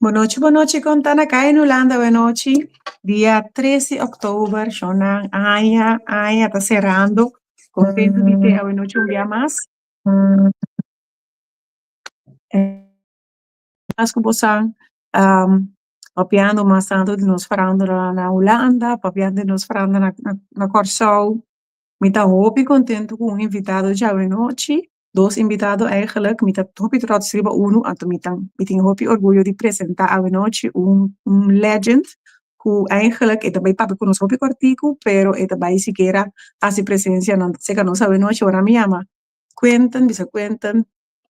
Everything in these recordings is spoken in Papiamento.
Bonochi, bonochi, kon ta na kai in Hulanda awenochi, dia 3 di òktober, shonnan aña, aña ta serando, kontentu di te awenochi un bia mas. Mas ku bo sa, papiando mas tantu di nos farándula na Hulanda, papiando di nos farándula na Kòrsou. Mi ta hopi kontentu ku un invitado djawe nochi, dos invitado eigenlijk, mi ta hopi trots riba unu, anto mi ta mi tin hopi orguyo di presentá awenochi un legend ku eigenlijk e ta bai papia ku nos hopi kòrtiku, pero e ta bai sikiera hasi presensia nan serka nos awenochi. Ora mi yama Quentin, bisa Quentin,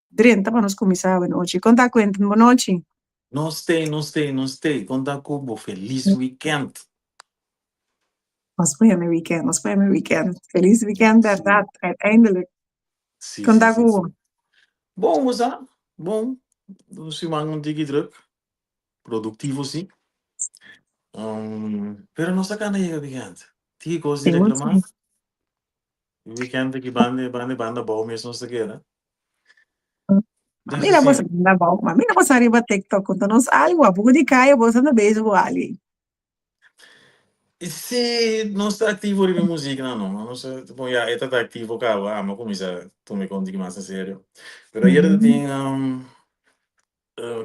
drenta pa nos kuminsá awenochi. Kon ta, Quentin? Bonochi. Nos t'ei, nos t'ei, nos t'ei. Kon ta ku bo? Felis weekend. Nos por yama weekend, nos por yama weekend. Felis weekend, bèrdat, uiteindelijk. Kon ta ku bo? Bon, bo sa. Bon. Un siman un tiki druk. Produktivo sí. Pero nos a kana yega weekend. Tiki kos di reklamá. Weekend aki banda banda banda abou mes nos ta keda. Ma mira boso banda abou, ma mira boso ariba TikTok, konta nos algu, apoko di kaya boso anda bezig ku alguien. Sí, nos ta aktivo riba e muzieknan no. Nos ta, bon ya e ta ta aktivo kaba, amo a kuminsá tuma e kon tiki mas na serio. Pero ayer ta tin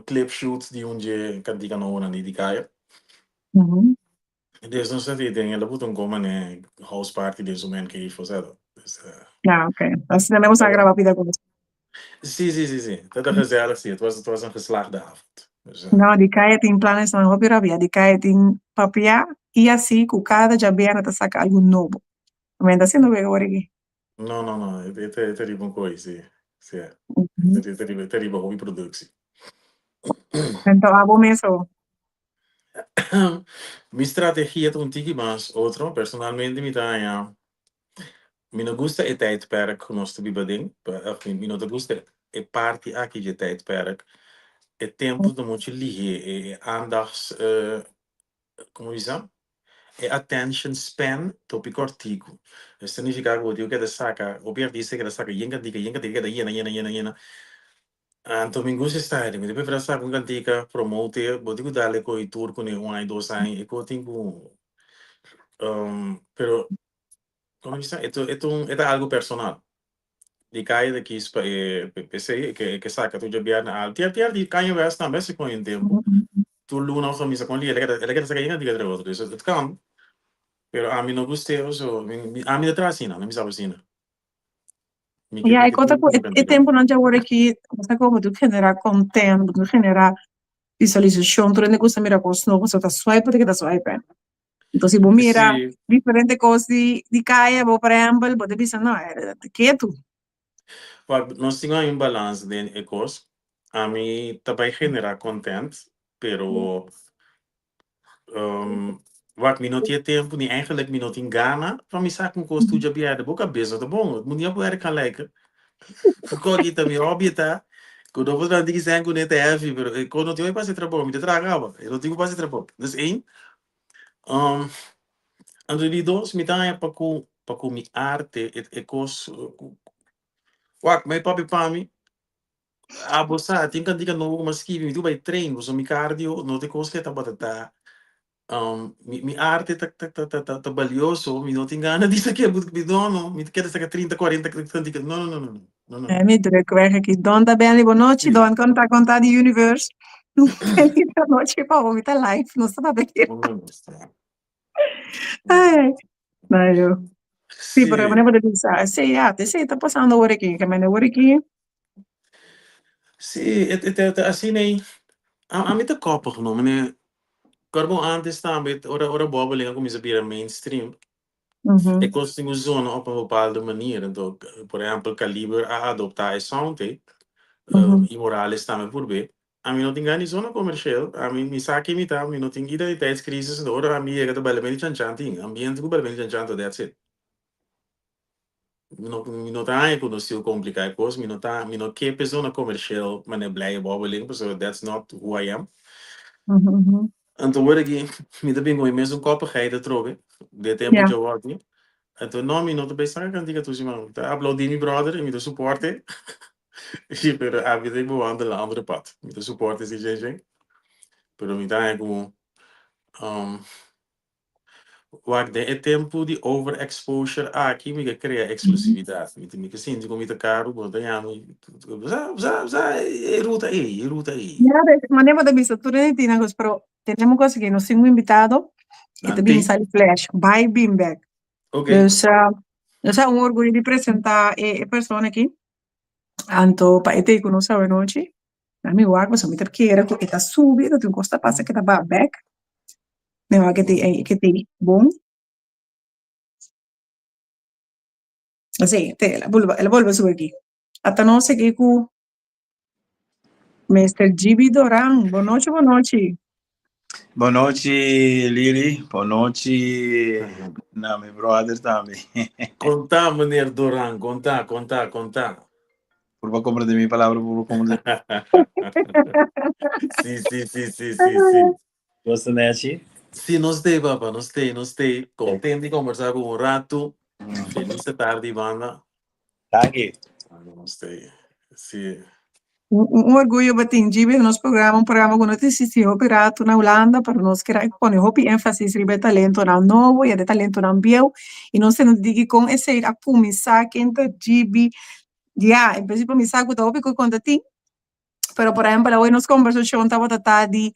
clip shoot di un dje kantika nobonan di di kaya. Dus nos ta den el a buta un kon manera house party den su man cave osea. Dus, Ah, oké. Asina nan boso a graba pida kos. Sí, sí, sí, sí. Ta ta gezellig, sí. Het was een geslaagde avond. Dus, No, di kaya tin planes nan hopi rabia. Di kaya tin papia i así ku kada djabièrnè ta saka algu nobo. Men ta haciendo wega awor aki. No, no, no. E ta riba un koi, sí. Sí. E ta riba hopi productie. Anto abo mes o? Mi strategia ta un tiki mas otro. Personalmente mi ta haña, mi no gusta e tijdperk ku nos ta biba den. Of mi no ta gusta e parti aki dje tijdperk. E tempu ta muchu lihé. E aandachts, komo bisa? E attention span ta hopi kòrtiku. Esei ta nifiká ku bo tin ku keda saka, hopi artista keda saka yen kantika, yen kantika, keda yena, yena, yena, yena. Anto mi gusta e style. Mi ta preferá saka un kantika, promote, bo tin ku dal e koi tur kuné un aña, dos aña, e kos tin ku, pero komo bisa? E ta algu personal. Di kaya ta kis pa e p'esei e ke saka tur djabièrnè al. Tin tin artista Kanye West tambe a hasi kon un tempu. Tur luna òf misa kon li el a keda saka yen kantika tras otro. Dus het kan, pero ami no gust'é pasobra ami ta traha asina, mi sa asina. Mi ke Ya, mi e ke kos ta tur ku ku e kantika. tempunan dje awor aki bo sa komo bo tin ku generá content, bo tin ku generá visualisashon, tur hende gusta mira kos nobo, so ta swipe bo ta keda swipe. Entonces si bo mira diferente kos di kaya bo por ehèmpel bo ta bisa no ta ketu. Wak, nos tin un balans den e kos. Ami ta bai generá content, pero wak mi no tin e tempu ni eigenlijk mi no tin gana pa mi saka un kos tur djabièrnè. Bo kabes no ta bon, mundia por wer kan like. Kiko aki ta mi hobby ta ku no por traha tiki sèn kuné ta heavy, pero e kos no tin pa hasi trabou, mi ta traha kaba, e no tin ku pa hasi trabou. Dus één, anto di dos mi ta haña pa ku mi arte e kos wak mi papia pa mi abo sa tin kantika nobo ku mi a skibi mi tin ku bai train pasobra mi cardio no ta e kos ke tabata ta. Mi arte ta balioso, mi no tin gana di saka no no, mi ta keda saka 30, 40 kantika, no no no no no no. Mi druk weg aki. Don ta beni, bonochi Don, kon ta kon ta di universe? Feliz anochi pa bo, mi ta live, nos ta papia aki. Ay, no yo. Sí, pero manera bo ta bisa, sí, ya, esei ta pasando awor aki, ke mende awor aki. Sí, e ta asina ei. Ami ta koppig no, mane kòrda antes tambe ora bòbelin a kuminsá bira mainstream, e kos tin ku zona op un bepaalde manier. Anto, por ehèmpel, Kaliber a adoptá e sound ei, i Morales tambe purb'é. Ami no tin gana di zona komershel, ami mi sa ken mi ta, mi no tin identiteitscrisis, anto ora ami yega ta baila medio chanchan tin ambiente ku baila medio chanchan, anto that's it. Mi no ta haña ku nos tin ku kompliká e kos, mi no ta mi no ke p'e zona komershel manera blije bòbelin pasobra that's not who I am. Anto wor aki mi ta bin ku mi mesun kòpigheid atrobe den e tempu djawoki. Anto no mi no ta bai saka kantika tur siman. Mi ta aplaudí mi bròder i mi ta supòrt'e pero ami ta bewandel un andere pad. Mi ta supòrt'e si shen shen. Pero mi ta haña ku um, wak den e tempu di overexposure aki mi ke krea eksklusividat. Mi mi ke sinti ku mi ta karu, bo ta yama mi, sa sa sa e ruta ei, e ruta ei. Ja, manera bo ta bisa tur hende tin nan kos, pero tenemos kos aki, nos tin un invitado, e ta Nan bini tin. sali flash, bai bin bek. Ok. Dus nos a un orguyo di presenta e e persona aki, anto pa e ta ei ku nos awenochi. Na mi wak pasobra mi ta kere ku e ta subi, ta tin un kos ta pasa ku e ta baha bek. Mi wak ke tin ei ke tin bon. Si, te el a bolbe el a bolbe subi aki. Ata nos aki ku Mister Gibi Doran. Bon nochi, bon nochi. Bon nochi Lili, bon nochi na mi brother tambe. Konta meneer Doran, konta, konta, konta. Purba comprende mi palabra, purba comprende. Sí, sí, sí, sí, sí, sí. Nos ta nechi? Sí, nos stay, papa, nos stay, nos stay. Content di conversa cu un rato. Feliz tarde, banda. Danki. Nos stay. Sí. Un orguyo pa tin Gibi na nos programa, un programa ku no ta existi hopi rato na Hulanda, pero nos kier a pone hopi énfasis riba e talentonan nobo i e talentonan bieu, i nos tene diki kon esei a kuminsá, ken ta Gibi, ya, en prinsipio mi sa ku ta hopi ku konta tin, pero por ehempel awe nos kombersashon tabata ta di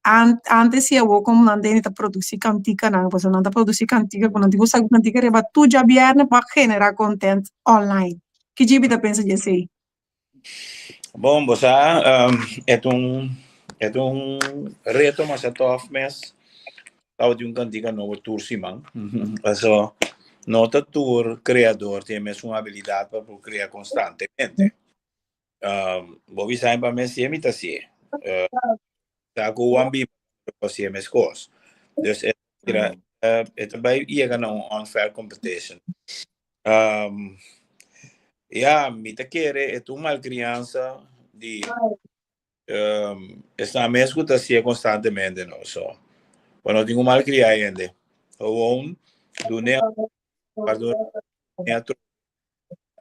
antes i awor kon nan tene ta produsí kantikanan, pasobra nan ta produsí kantika ku nan tin ku saka kantika riba tur djabièrnè pa generá content online. Ki Gibi ta pensa di esei? Bon, bo sa, e ta un, e ta un reto masha tòf mes. Tabatin un kantika nobo tur siman. Paso no ta tur kreador tin e mesun abilidat pa por krea konstantemente. Bo bisa mi pa mi hasié, mi ta hasié. Sa ku Juan Biba ta hasié meskos. Dus e ta e ta bai yega na un unfair competition. Ya, mi ta kere e ta un malcrianza di esnan mes ku ta hasié konstantemente no. So, bo no tin ku malcriá hende. Gewoon dun'é dun'é otro.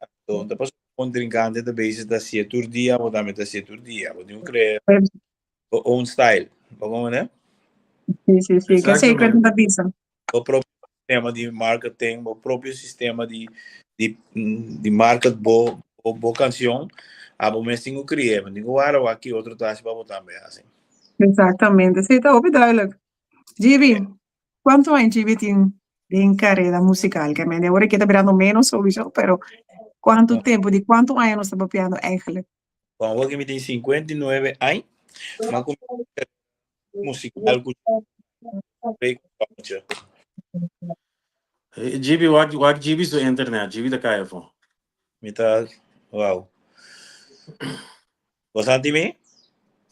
Anto, ta pasobra kontrinkante ta bezig ta hasié tur dia, bo tambe ta hasié tur dia. Bo tin ku krea bo own style. Bo comprende? Sí, sí, sí. Ke zeker Exactamente. ta bisa. Bo propio sistema di marketing, bo propio sistema di di di market bo bo, bo canción, abo mes tin ku kri'é, bo tin ku wara wak ki otro ta hasi pa bo tambe hasi. Exactamente. Sí, ta hopi duidelijk. Gibi, cuanto aña Gibi tin den carera musical? Ke mende awor ke ta birando menos sowieso, pero cuanto tempo, di cuanto aña nos ta papiando eigenlijk? Bon, awor ke mi tin 59 aña, m'a kuminsá musical ku Gibi, wak, wak Gibi su internet, Gibi ta kai afo. Mi ta, wow. Bo santi mi?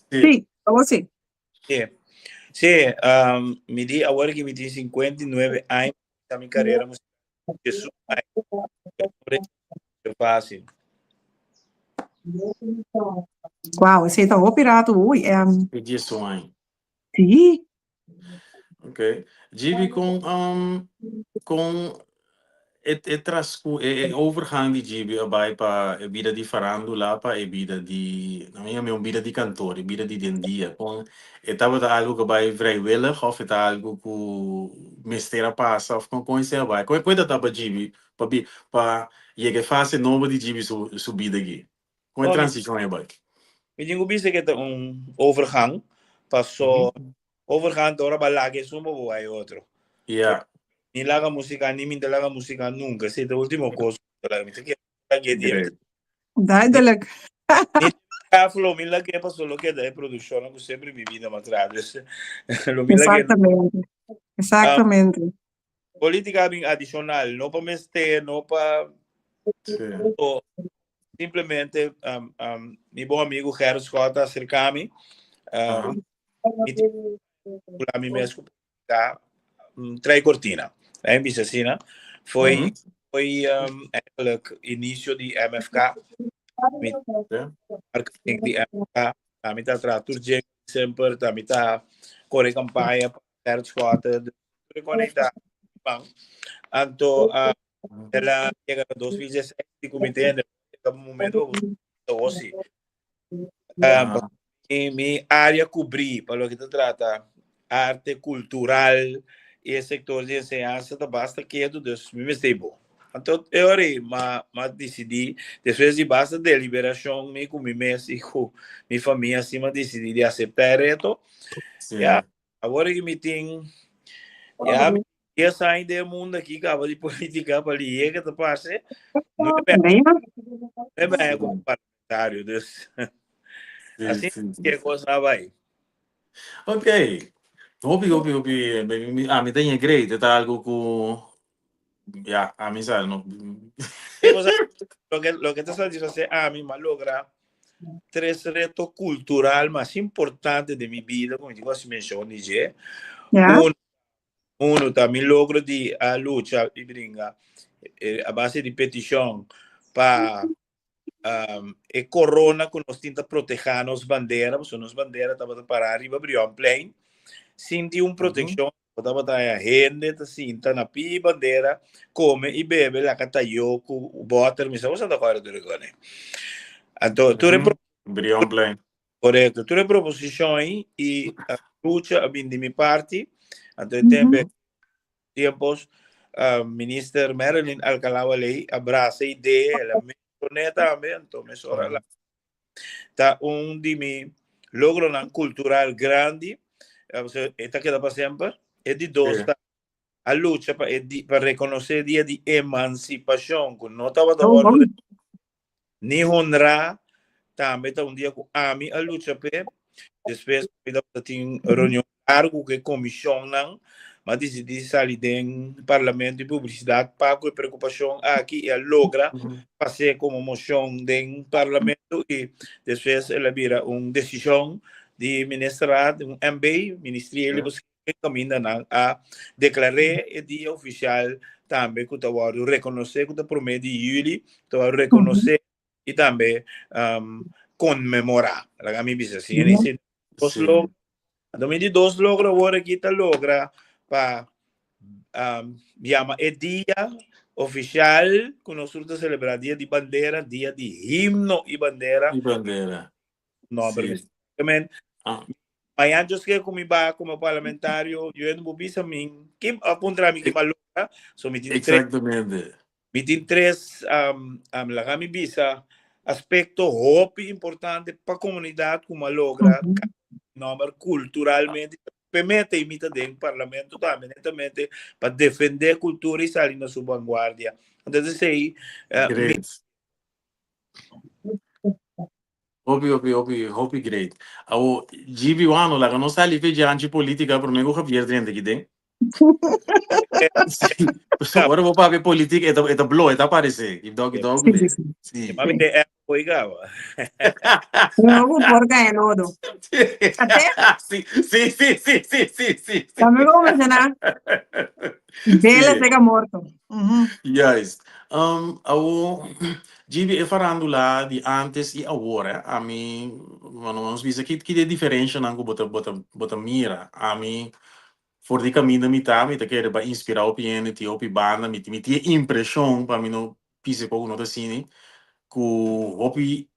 Sí. Sí, awor sí. Sí. Sí, um, mi di awor ke mi tin 59 aña, ta mi carera musical Jesus aña. Fácil. Wow, esei ta hopi rato, ui. E 10 aña. Sí. Ok. Gibi, con, um, con e, e trascu, e, e overgang di Gibi a bai pa e bida di farándula pa e bida di, na mi un bida di kantor, e bida di den dia. Con e tabata algo ku bai vrijwillig of e ta algo ku mester a pasa of con con esei a bai? Con con e ta pa Gibi pa bi pa yega e fase nobo di Gibi su su bida aki? Con e Bon, mi, transicion a bai? mi tin ku bisa ke ta un overgang, paso overgang ta ora bo a laga esun pa bo bai otro. Ja. Ni laga música, ni mi ta laga música nunca. Esei ta último kos ku mi ta laga. Mi ta kere lag'é di Great. Duidelijk. Ni tafel lo mi lag'é pasobra lo keda e produccionnan ku semper mi bida m'a traha. Dus lo mi lag'é. Exactamente. Exactamente. Politica a bin adicional, no pa mester, no pa Sí. o simplemente mi bon amigo Gerrit Schotte a acerca mi. Mi tin ku mi mes ku politica trae cortina. Hij bisa asina. Foi foi eigenlijk inicio di MFK. Mi marketing di MFK. Mi ta traha tur dje semper, mi ta kore kampaña pa Gerrit Schotte. Dus conecta man. Anto el a yega na 2016 di ku mi tende. Llega un momento ku bo si. Mi área kubrí pa loke ta trata arte kultural i e sektor di enseñansa ta basta ketu, dus mi mester i bo. Anto e ora ei m'a m'a disidí, despues di basta deliberashon mi ku mi mes i ku mi famia si m'a disidí di aseptá e reto. Sí. Ya, awor aki mi tin ya mi dies aña den e mundo aki kaba di politika pa lihé ke ta parse, no e bèn no e bèn komo parlamentario, dus Sí, asina sí, sí. ke kos a bai. Ok. Hopi, hopi, hopi. Ami ta ñe great. E ta algo ku, ya, ami sa, no. Sí, o sea, loke ta satisfacé ami, m'a logra tres reto cultural mas importante den mi bida, ku mi tin ku hasi menshon di dje. Ja. Uno ta mi logro di a lucha i bringa a base di petishon pa e corona ku nos tin ta protehá nos bandera, pasobra nos bandera tabata pará riba Brionplein, sinti un protekshon, bo tabata haña hende ta sinta na pie bandera, kome i bebe laka tayó ku bòter, mi sa bo sa ta kòrda tur e kos ei. Anto tur e Brionplein. Korekto, tur e proposishon ei i lucha a bin di mi parti, anto e tempu tiempos minister Marilyn Alcalá-Wallé a brasa e idea, el a mencion'é tambe, anto mesora la ta un di mi logronan cultural grandi, e ta keda pa semper. E di dos ta a lucha pa e di, pa reconoce dia di emancipacion cu no tabata wordo ni honra, tambe ta un dia cu ami a lucha p'e. Despues mi tabata tin reunion largo cu e comisionnan, m'a dicidi sali den Parlamento y publicidad pa cu e preocupacion aki y a logra pas'e como mocion den Parlamento y despues el a bira un decision di Ministerraad, un MB, Ministeriële Beschikking, caminda nan a declar'e e dia oficial tambe cu ta wordo reconoce cu ta prome di juli, ta wordo reconoce y tambe conmemora. Laga mi bisa así. En ese dos logro. Anto mi di dos logro awor aki ta logra pa yama e dia oficial cu nos tur ta celebra, dia di bandera, dia di himno y bandera. Y bandera. Nomber. Men, mañana yo ke ku mi ba como parlamentario, yo no bisa mi, kim a puntra mi kim a logra, so mi tin tres. Exactamente. Mi tin tres, laga mi bisa, aspecto hopi importante pa comunidad ku mi a logra nomber culturalmente. P'e y mi ta den parlamento tambe netamente pa defende cultura y sali na su vanguardia. Entonces esey, Great. Hopi, hopi, hopi, hopi great. Awo, GB Wano, laga nos sali fe djanchi politica prome ku Javier drenta aki den. Sí. Ora bo papia politica, e ta, e ta blo, e ta aparece. I dog, dog, Sí, sí, sí. Sí. Mami te app oiga. No ku por cae lodo. Ate? Sí, sí, sí, sí, sí, sí, sí. También como mencionar. Bela Sí. pega morto. Ujú. Juist. Awo, GB, e farandula di antes i awor, eh, ami, bueno, nos bisa ki ki e diferenshanan ku bo ta bo ta bo ta mira. Ami, for di kaminda mi ta, mi ta kere pa inspirá hopi hende, tin hopi banda, mi mi tin e impreshon, pa mi no bisa ku no ta asina, ku hopi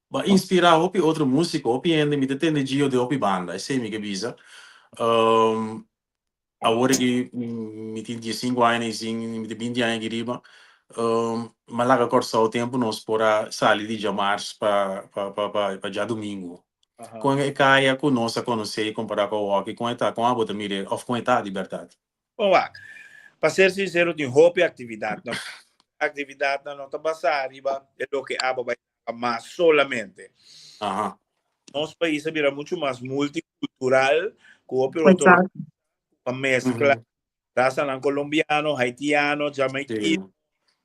bo a inspirá hopi otro músiko, hopi hende, mi ta tende Gio den hopi banda, esei mi ke bisa. Awor aki mi tin diesinku aña na isin, mi tin binti aña aki riba. Mi a laga Kòrsou tempu nos por a sali di djamars pa pa djadumingu. Kon e kaya ku nos a konosé i kompará ku awoki, kon e ta? Kon abo ta mir'é òf kon e ta di bèrdat? Bon wak, pa ser sinsero tin hopi aktividatnan. Aktividatnan no ta basá riba e loke abo bai laga mas solamente. Nos pais a bira muchu mas multikultural ku hopi otro pa meskla rasanan kolombiano, haitiano, jamaikino.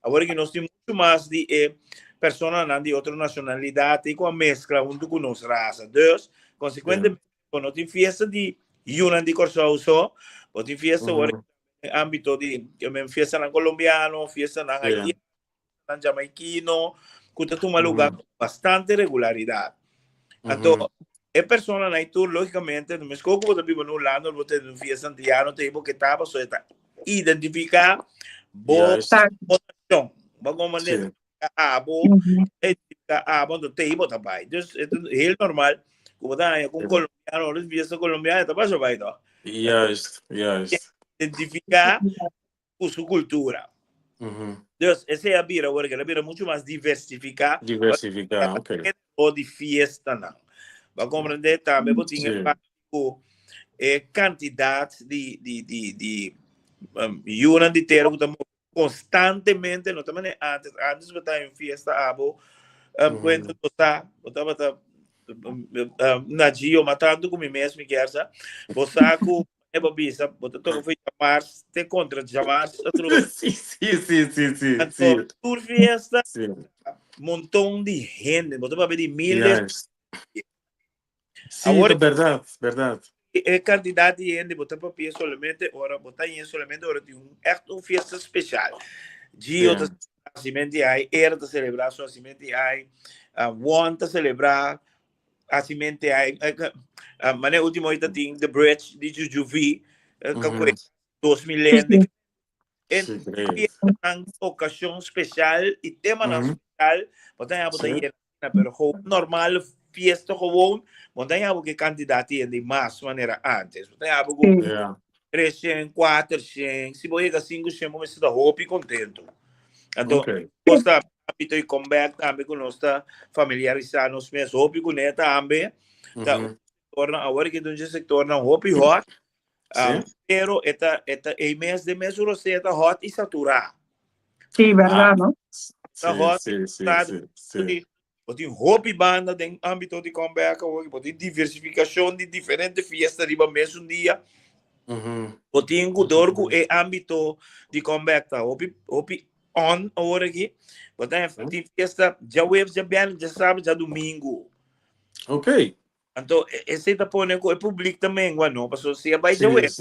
Awor aki nos tin muchu mas di e personanan di otro nashonalidat ku a meskla huntu ku nos rasa. Dus, konsekuentemente, bo no tin fiesta di yunan di Kòrsou so, bo tin fiesta awor den ámbito di fiestanan kolombiano, fiestanan haitiano. nan jamaikino ku ta tuma lugar ku bastante regularidat. Anto, e personanan ei tur, lógikamente, no meskos ku bo ta biba na Hulanda, bo ta den un fiesta antiano, te bo ke ta pasobra e ta identifiká bo nashon. Bo komo abo, identifiká abo, anto te bo ta bai. Dus e ta heel normal. Ku bo ta haña ku un kolombiano, ora fiesta kolombiano ta basha bai to. Juist, juist. Identifiká ku su kultura. Dus esei a bira awor, el a bira muchu mas diversifiká. Diversifiká, ok. O di fiestanan. Bo a komprendé? Tambe bo tin e parti ku e kantidat di di di di yunan di tera ku ta move konstantemente, no ta manera antes. Antes bo ta haña un fiesta abo, kuenta bo sa, bo tabata na Gio, mas tantu ku mi mes mi kier sa, bo sa ku E bo bisa, bo ta toka for djamars te kontra djamars atrobe. Sí, sí, sí, sí, sí, Anto, sí. tur fiesta, Sí. monton di hende. Bo ta papia di miles. Juist. Sí, Awor ta berdad, berdad. e kantidat di hende bo ta papia solamente ora, bo ta yen solamente ora tin un echt un fiesta spesial. Gio ta Sí. selebrá hasimentu di ai, Era ta selebrá su hasimentu di ai, Won ta selebrá Asimente ai, mane ultimo ita tin The Bridge di Juju V, ka kue 2000 hende. En Sí, great. fiestanan ocasión special y temanan special, bo ta haya bo ta yena, pero gewoon normal fiesta gewoon, bo ta haya bo ke cantidad di hende mas manera antes. Bo ta haya bo ku 300, 400, si bo yega 500 bo mester ta hopi contento. Anto, nos ta ámbito di comeback tambe ku nos ta familiarisá nos mes hopi kuné tambe. Ta un sektornan awor ki ta un dje sektornan hopi hot. Pero e ta e ta e mes den mes rosé ta hot i saturá. Sí, bèrdat, no? Ta hot i saturá. Bo tin hopi banda den ámbito di comeback awor, bo tin diversifikashon di diferente fiesta riba mesun dia. Bo tin ku dor ku e ámbito di comeback ta hopi hopi on awor aki. Bo ta tin fiesta djaweps, djabièrnè, djasabra, djadumingu. Anto esei ta pone ku e publik ta mengua no, pasobra si e bai djaweps,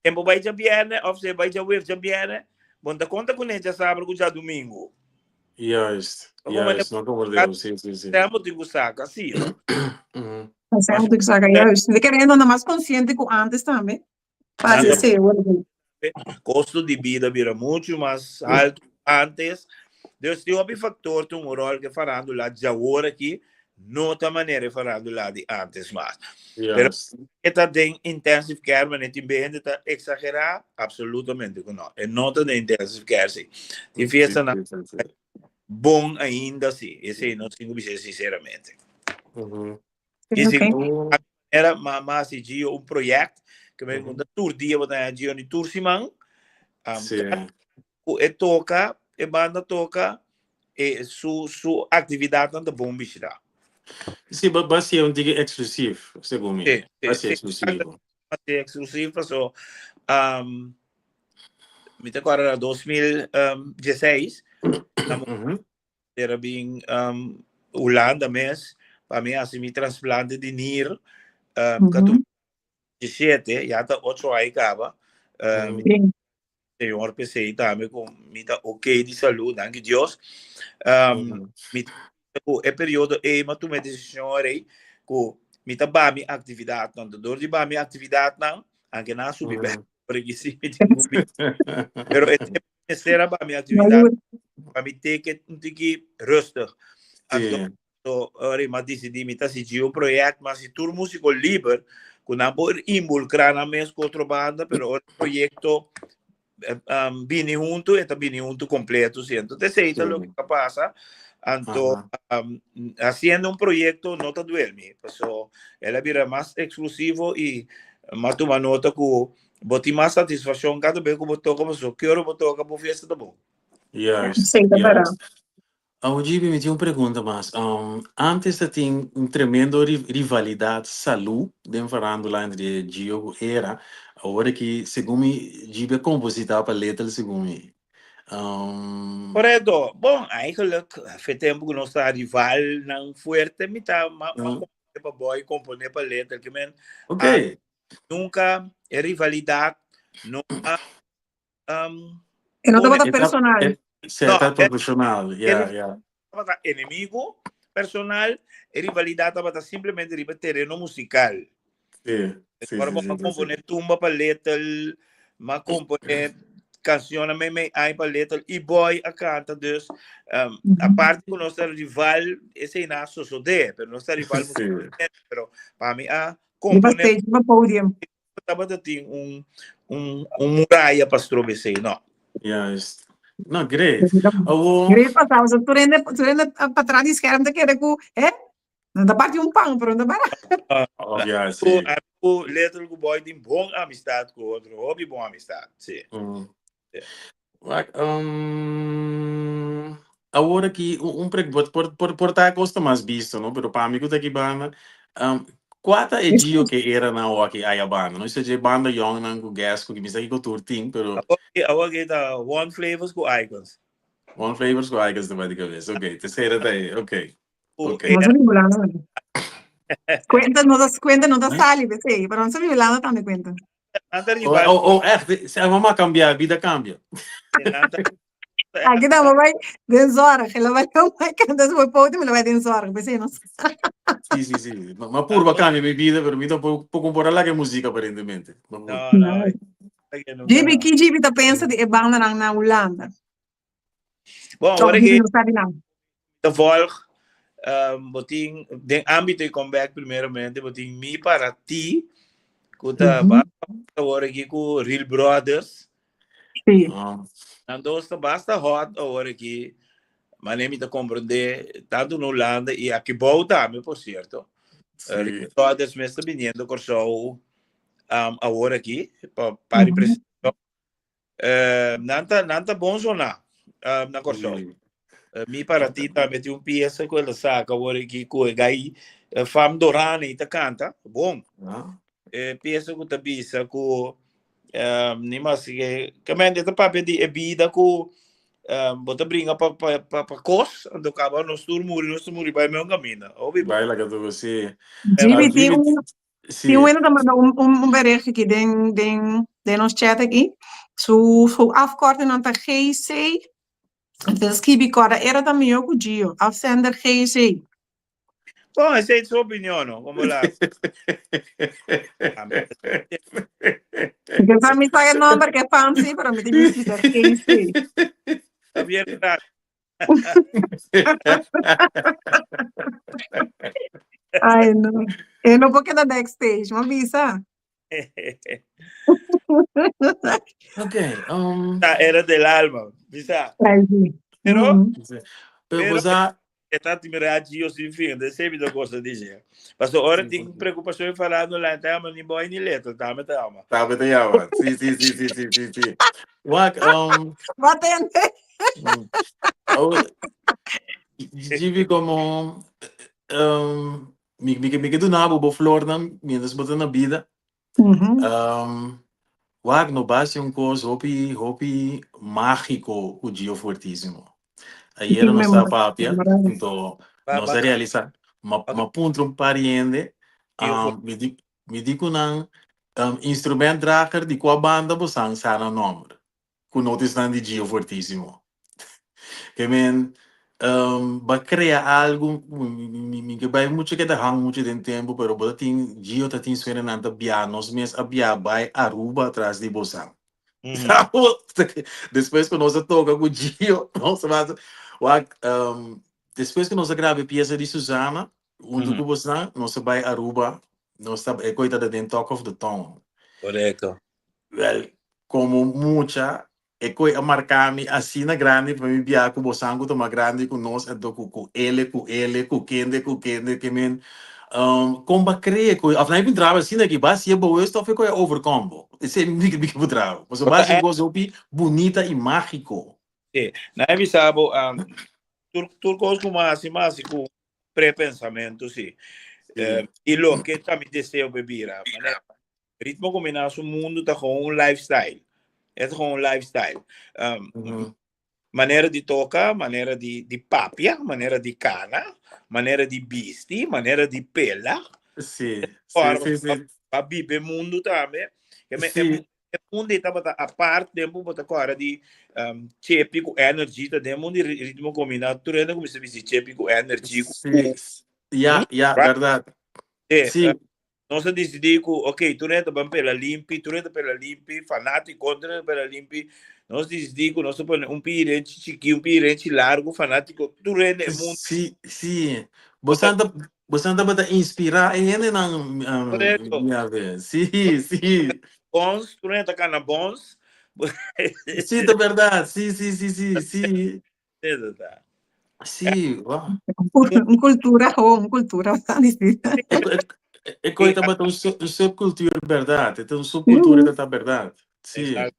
e bo bai djabièrnè òf si e bai djaweps djabièrnè, bo no ta konta kuné djasabra ku djadumingu. Juist, juist, no comprendemos, sí, sí, sí. Esei bo tin ku saka, sí, no? Esei bo tin ku saka, juist. Mi kere hende mas konsiente ku antes tambe, pa hasi esei. Kosto di bida bira muchu mas altu ku antes. Dus tin hopi faktor ta un ròl ku e farándula djawor aki no ta manera e farándula di antes mas. Pero e ta den intensive care manera tin be hende ta eksagerá? Absolutamente ku no. E no ta den intensive care si. Tin fiestanan bon ainda si. Esei nos tin ku bisa sinseramente. Y si era ma ma si Gio un project que me conta tur dia bo ta Gio ni tur siman. Sí. Ku e toca, e banda toca, e su su actividad nan ta bon bishita. Sí, ba ba ser un tiki exclusief, segun mi. Sí, sí, Ba ser sí. exclusivo. Ba ser exclusief paso mi ta acorda na 2016, Era bin um, Hulanda mes pa mi hasi mi transplante di nier. Um, ka tu 17, ya ta 8 aña kaba. Um, Señor p'esei tambe ku mi ta ok di salud, danki Dios. Um, mi ku e periodo ei m'a tuma e desishon rei ku mi ta ba mi aktividatnan. Dor di ba mi aktividatnan, anke nan a subi bèk, por aki si mi tin ku bi. Pero e tempu mester a ba mi actividad pa mi take it un tiki rustig. Anto, so, ora mi a decidi mi ta sigi un project, ma si tur musico liber, cu nan por involucra nan mes cu otro banda, pero ora e proyecto bini hunto, e ta bini hunto completo, si. Anto, esey ta loke ta pasa. Anto, haciendo un proyecto no ta duel mi, paso el a bira mas exclusivo y m'a tuma nota cu Bo tin mas satisfaccion cada bes cu bo toca pasobra ki ora bo toca bo fiesta ta bon. Juist, Sí, ta verdad. juist. Awo Gibi, mi tin un pregunta mas. Antes ta tin un tremendo rivalidad salú den farándula entre Gio ku Era. Awor aki, segun mi, Gibi a kompositá pa Little, segun mi. Correcto. Bon, eigenlijk, fe tempo ku nos ta rivalnan fuerte, mi ta ma ma komponé pa Boy, komponé pa Little, ke men Nunca e rivalidad no a um, E no tabata personal. E, se No, ta profesional, ja, ja. Tabata enemigo personal, e rivalidad tabata simplemente riba tereno musical. Sí, sí, Ora sí, bo sí, a sí, compone sí. tumba pa Little, ma compone Cancionnan meimei ai pa Little y Boy a canta dus aparte cu nos ta rival esey na sosode pero nos ta rival musicalmente pero pa mi a compone Riba stage riba podium tabata tin un un un muraya pa strobe esey no. Juist. No great. Awo. Great pasado so tur hende tur hende patras di scherm ta kere cu he Nan ta parti un pan, pero no ta bara. Oh, ja, sí. Ku Little ku Boy tin bon amistad ku otro, hopi bon amistad, sí. Mm. Wak, um, awor aki un, un pre, por, por, por, por ta kos ta mas bisto, no? Pero pa mi ku ta aki banda, um, kua ta e Gio ke era na awor aki aya banda? No isa dje banda yong nan ku gas ku mi sa kiko tur tin, pero Awor aki, awor aki ta One Flavors ku Icons. One Flavors ku Icons ta bai di kabes. Ok, tercera ta e, ok. Ok. Nos a Hulanda tambe. Cuenta no ta cuenta no ta sali p'esei, pero nos a Hulanda tambe cuenta. Oh, oh, oh, echt, se mama cambia, vida cambia. Aki dan bai den zorg. El a bai bai canta su podium, el a bai den zorg, p'esei nos. Sí, sí, sí. Ma purba cambia mi vida, pero mi tampoco por la que música aparentemente. No, no. Gibi, ki Gibi ta pensa di e bandanan na Hulanda? Bon, ora que te volg, um, bo tin, den ámbito de comeback primeramente, bo tin Mi Para Ti, ku ta mm -hmm. awor aki ku Real Brothers. Sí. Ah. Nan dos ta basta hot awor aki. Maar mi ta comprende tanto na Holanda y aki bou tambe, por cierto. Sí. Real Brothers mes ta viniendo Kòrsou um, awor aki pa pa mm -hmm. Nan ta, nan ta bon soná na Kòrsou. Mi para ti tambe tin un piesa ku el a saka awor aki ku e gai Fam Dorani ta kanta. Bon. E piesa ku ta bisa ku ni mas ke mente ta papia di e bida ku bo ta bringa pa pa pa pa kos anto kaba nos tur muri nos tur muri bai meun kaminda. Hopi bon. Bai laga tur si. Jimmy tin un Sí. Tin un ta manda un, un, un bericht aquí den, den, den ons chat aquí. Su, su afkorting nan ta GC. Entonces skibi kora era ta mihó ku Gio. Afzender GC. Bon, esei su opinion, no? Como la... Porque pa mi sabe el nombre que fancy, pero mi tiene que ser GC. Javier Prat. Ay, no. E no por keda backstage, ma bisa. Ok, um, Ta era del alma, bisa. Ay, sí. Pero, Pero pero bosa, e ta admira Gio sin fin, de sebi do gosta di dje. Paso ora tin preocupacion farando la ta ama ni boy ni letra, ta me ta ama. Ta me ta ama. Sí, sí, sí, sí, sí, sí, sí. Wak, um, Batente. Oh, Gibi como um, mi, mi, mi ke duna bo bo flornan mientras bo ta na bida. Um, wak, no basi un kos hopi, hopi mágico ku Gio Fuertísimo. Ayera nos ta papia, anto nos a realisa, ma, ma puntra un par hende, um, mi di, mi di ku nan um, instrumentdrager di kua banda bo san sa nan nomber. Ku no ta esnan di Gio Fuertísimo. Ke men um, ba krea algu, mi, mi, mi ke bai mucho keda hang mucho den tempo, pero bo ta tin, Gio ta tin suena nan ta bia, nos mes a bia bai Aruba atras di bosan. Despues ku nos a toka ku Gio, nos a basa, wak, um, despues ku nos a graba e piesa di Susana, huntu ku bosnan, nos a bai Aruba, nos ta, e koi ta den Talk of the Town. Korekto. Wel, komo mucha, e koi a marka mi asina grandi pa mi bia ku bosan ku ta mas grandi ku nos, anto ku ku ele, ku ele, ku kende, ku kende, ke men, um, kon ba krea ku, of nan e bin traba asina ki ba hasié bewust of e koi a overkom bo? Esei mi mi ke puntra bo. Pasobra ba hasi un kos hopi bunita i mágiko. Sí, nan e bisa bo, um, tur tur kos ku mi a hasi, mi a hasi ku prepensamentu, sí. Sí. I loke ta mi deseo pa e bira, manera Ritmo Combiná su mundu ta gewoon un lifestyle. E ta gewoon un lifestyle. Um, mm -hmm. Manera di toka, manera di, di papia, manera di kana, manera di bisti, manera di pela. Sí, sí, sí, sí. Pa bibe mundu tambe. E, sí. e, e mundu ei tabata apart tempu bo ta kòrda di um, Chepi ku Energy ta den mundu di Ritmo Combiná. Tur hende kuminsá bisti Chepi ku Energy. Ku, Sí, ja, ja, Right? bèrdat. Eh, Sí. Nos a disidí ku, ok, tur hende ta ban pela limpi, tur hende ta pela limpi, fanátiko, tur hende ta pela limpi. Nos disidí ku nos ta pone un pia renchi chikí, un pia renchi largu, fanátiko tur hende e mundu. Sí, sí. Bosan ta, bosan tabata inspirá e hendenan, Korekto. Miave. Sí, sí. Bons, tur hende ta kana bons. Sí, ta bèrdat. Sí, sí, sí, sí, sí. Eso ta. Sí, wow. Un cultura, oh, un cultura, ta difícil. E koi tabata un subcultuur bèrdat. E ta un subcultura ta ta bèrdat. Sí. Exacto.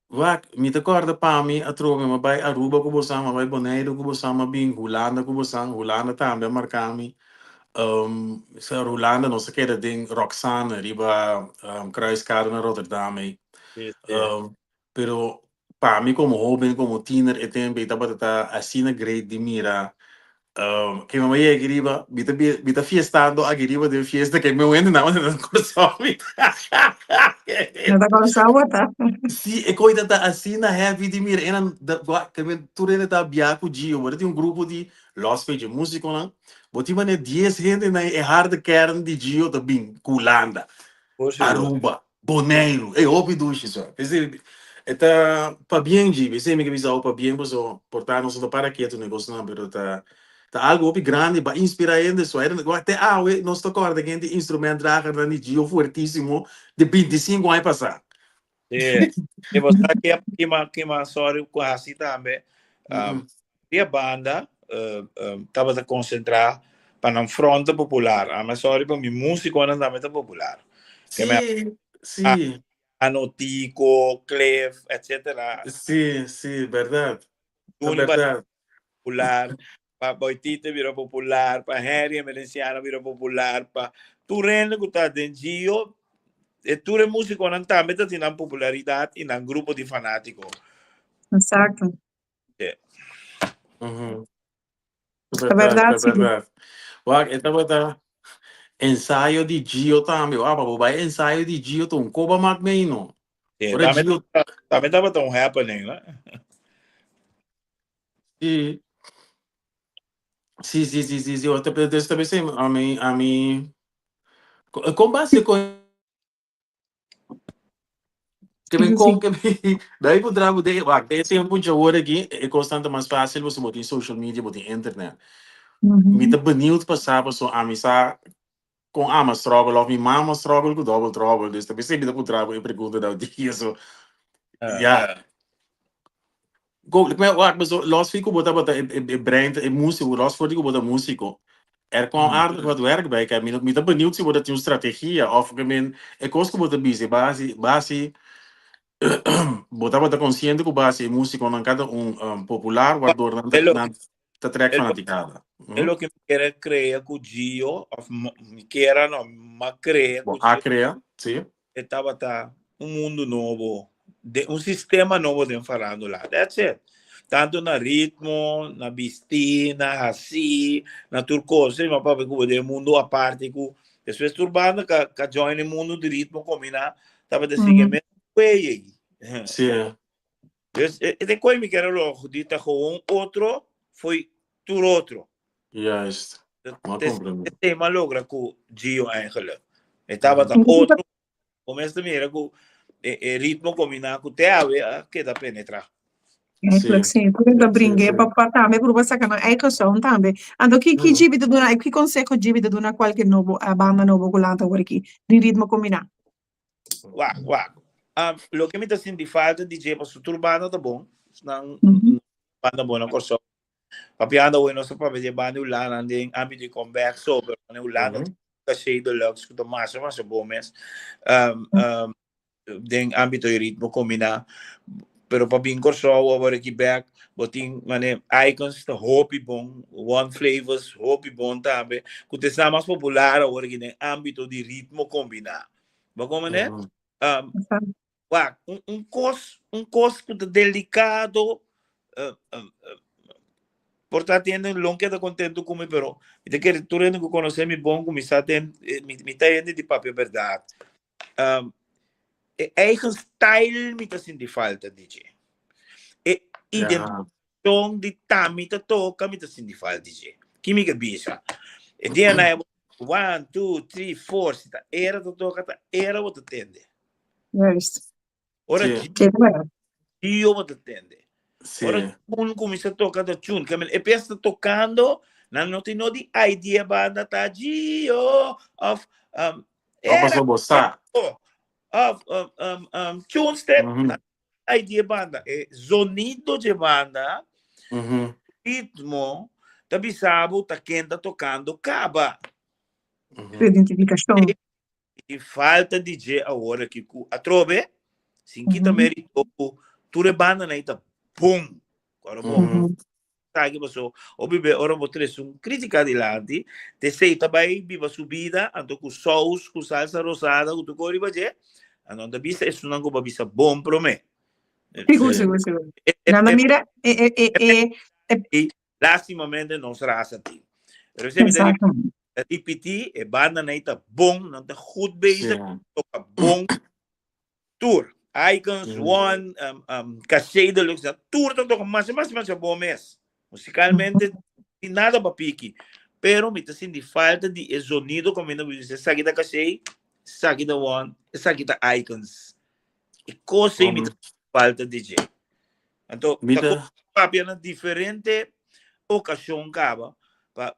Wak, mi ta kòrda pa mi atrobe mi a bai Aruba ku bosan, mi a bai Boneiru ku bosan, mi a bin Hulanda ku bosan, Hulanda tambe a marka mi. Sa Hulanda nos a keda den Roxanne riba Kruiskade na Rotterdam ei. Pero pa mi komo hoben, komo tiener e tempu ei tabata ta asina great di mira ke mi a yega aki riba, mi ta mi ta fiestando aki riba den fiesta ke mi wende nan na Kòrsou mi ta. Na ta Kòrsou bo ta. Si, e koi ta ta asina heavy di mira e nan ke men tur hende ta bia ku Gio, bo ta tin un grupo di los fecha musikonan, bo tin manera dies hende na e harde kern di Gio ta bin ku Hulanda, Aruba. Boneiru, e hopi dushi so. P'esei e ta pabien dji, p'esei mi ke bisa awo pabien paso por ta nos no ta para ketu na e kosnan pero ta ta algu hopi grandi pa inspira hende so. Wak te awe nos ta kòrda ken di instrumentdragernan di Gio fuertisimo di 25 aña pasá. Sí. I bo sa ke kima kima sorry ku hasi tambe. Dia banda tabata konsentrá pa nan fronte popular. Ami sorry pa mi músikonan tambe ta popular. Sí, sí. Anotico, Cliff, etcétera. Sí, sí, bèrdat. Ta bèrdat. Popular, pa Boitita bira popular, pa Henry Emerenciana bira popular, pa tur hende ku ta den Gio, e tur e músikonan tambe ta tin nan popularidat i nan grupo di fanátiko. Exacto. Ta bèrdat, sí. Wak, e tabata ensayo di Gio tambe. Wak, pa bo bai ensayo di Gio ta un koba mak mei no. Sí, Ora tambe, Gio tambe tabata un happening, no? Sí. Sí, sí, sí, sí, sí. Ota, pero esta vez a mi, kon base kon Ke men kon ke men dai por drabu de wak de tempo djawor aki e kosnan ta mas fácil pasobra bo tin social media bo tin internet. Mi ta benieuwd pa sa pasobra ami sa kon ama struggle of mi mama struggle ku double trouble dus ta p'esei mi ta puntra bo e pregunta dau dia so ya. Go, me wak paso los fi ku bo tabata e e e brein e músiko los for di ku bo ta músiko er kwam aardig wat werk bij kai mi mi ta benieuwd si bo ta tin un strategia of ke men e kos ku bo ta bisa e basi basi bo tabata konsiente ku basi e músikonan kada un popular waardoor nan ta E lo nan ta trek e lo fanatikada. e loke mi kier a krea ku Gio of mi kier a no m'a krea Bo ku a Gio krea, si. E tabata un mundu nobo, de un sistema nobo den farándula. That's it. Tanto na ritmo, na bistí, na hasí, na tur kos. Mi a papia ku bo den un mundu aparte ku despues tur banda ka ka join e mundu di ritmo kombiná tabata sigui e mes way ei. Sí. Dus e e koi mi kier a logra di ta gewoon otro fo'i tur otro. Juist. Ma comprende. E tema logra ku Gio eigenlijk. E tabata otro. Comienza mira ku e, e ritmo combina ku te awe a keda penetra. Eigenlijk sí. Por ta bringue pa pa tambe por saca nan eigen sound tambe. Anto ki ki Gibi ta duna, ki conseho Gibi ta duna kualke nobo a banda nobo ku lanta awor aki di ritmo combina? Wak, wak. Um, loke mi ta sinti falta di dje pasobra tur banda ta bon. Nan banda bon na Kòrsou. Papiando awe nos ta papia di e banda di Hulanda den ámbito di comeback so, pero na Hulanda tin Caché Deluxe ku ta masha masha bon mes. Um, um, den ámbito di ritmo kombiná. Pero pa bin Kòrsou awor aki bèk, bo tin mane Icons ta hopi bon, One Flavors hopi bon tambe, ku ta esnan mas popular awor aki den ámbito di ritmo kombiná. Bo komprendé? Um, Wak, un, un kos, un kos ku ta delikado, uh, uh, uh, por ta hende lo keda kontentu ku mi, pero mi ta kere tur hende ku konosé mi bon ku mi sa ten, eh, mi, mi ta hende di papia bèrdat. Um, e eigen style mi ta sinti falta di dje. E identificacion di ta mi ta toka mi ta sinti falta di dje. Ki mi ke bisa? E dia na e one, two, three, four, si ta era ta toka, ta era bo ta tende. Juist. Ora Sí. Ke bueno. Gio bo ta tende. Ora Chun kuminsá toka ta Chun. Ke men e piesa ta tokando, nan no tin no di idea banda ta Gio of um, Of paso bo sa. Of um, um, um, Chun step. Mm -hmm. Idea banda. E zonido dje banda, mm -hmm. ritmo, ta bisa bo ta ken ta tokando kaba. Mm -hmm. Identifikashon. E falta di dje awor aki ku atrobe, sin kita merito ku tur e bandanan ei ta bon. Ora bo saki paso hopi be ora bo trese un kritika dilanti, te esei ta bai biba su bida anto ku sous, ku salsa rosada, ku tur kos riba dje, anto nan ta bisa esunnan ku bo a bisa bon promé. Sigur, sigur, sigur. Nan a mira e e e e e. Lastimamente nos rasa tin. Pero esei mi ta ripití, e bandanan ei ta bon, nan ta goed bezig, toka bon. Tur, Icons, One, Caché Deluxe, nan tur ta toka masha, masha, masha bon mes. Musikalmente tin nada pa piki. Pero mi ta sinti falta di e zonido kaminda bo bisa esaki ta Caché, esaki ta One, esaki ta Icons. E kos ei mi ta sinti falta di dje. Anto, Mi ta ta kon papia na diferente okashon kaba pa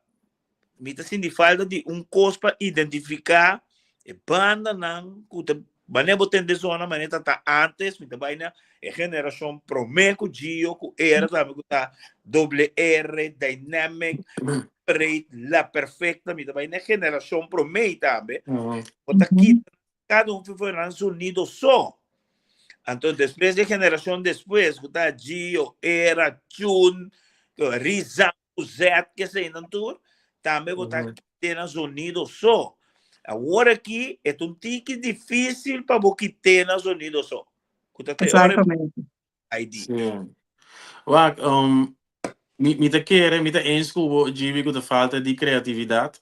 mi ta sinti falta di un kos pa identifiká e bandanan ku ta manera bo tende zona manera ta ta antes mi ta bai na e generashon promé ku Gio ku era tambe ku ta Doble R, Dynamic, Parade, La Perfecta mi ta bai na e generashon promé tambe bo ta kita Cada un for nan sonido so. Anto despues di generacion despues cu ta Gio, Era, Chun, Rizam, Zet, ke sei nan tur, tambe bo ta kite nan sonido so. Awor aki e ta un tiki dificil pa bo kite nan sonido so. Cu ta te ora Exactamente. ID. Sí. Wak, um, mi, mi ta kere, mi ta eens ku bo, Jimmy, ku ta falta di kreatividat.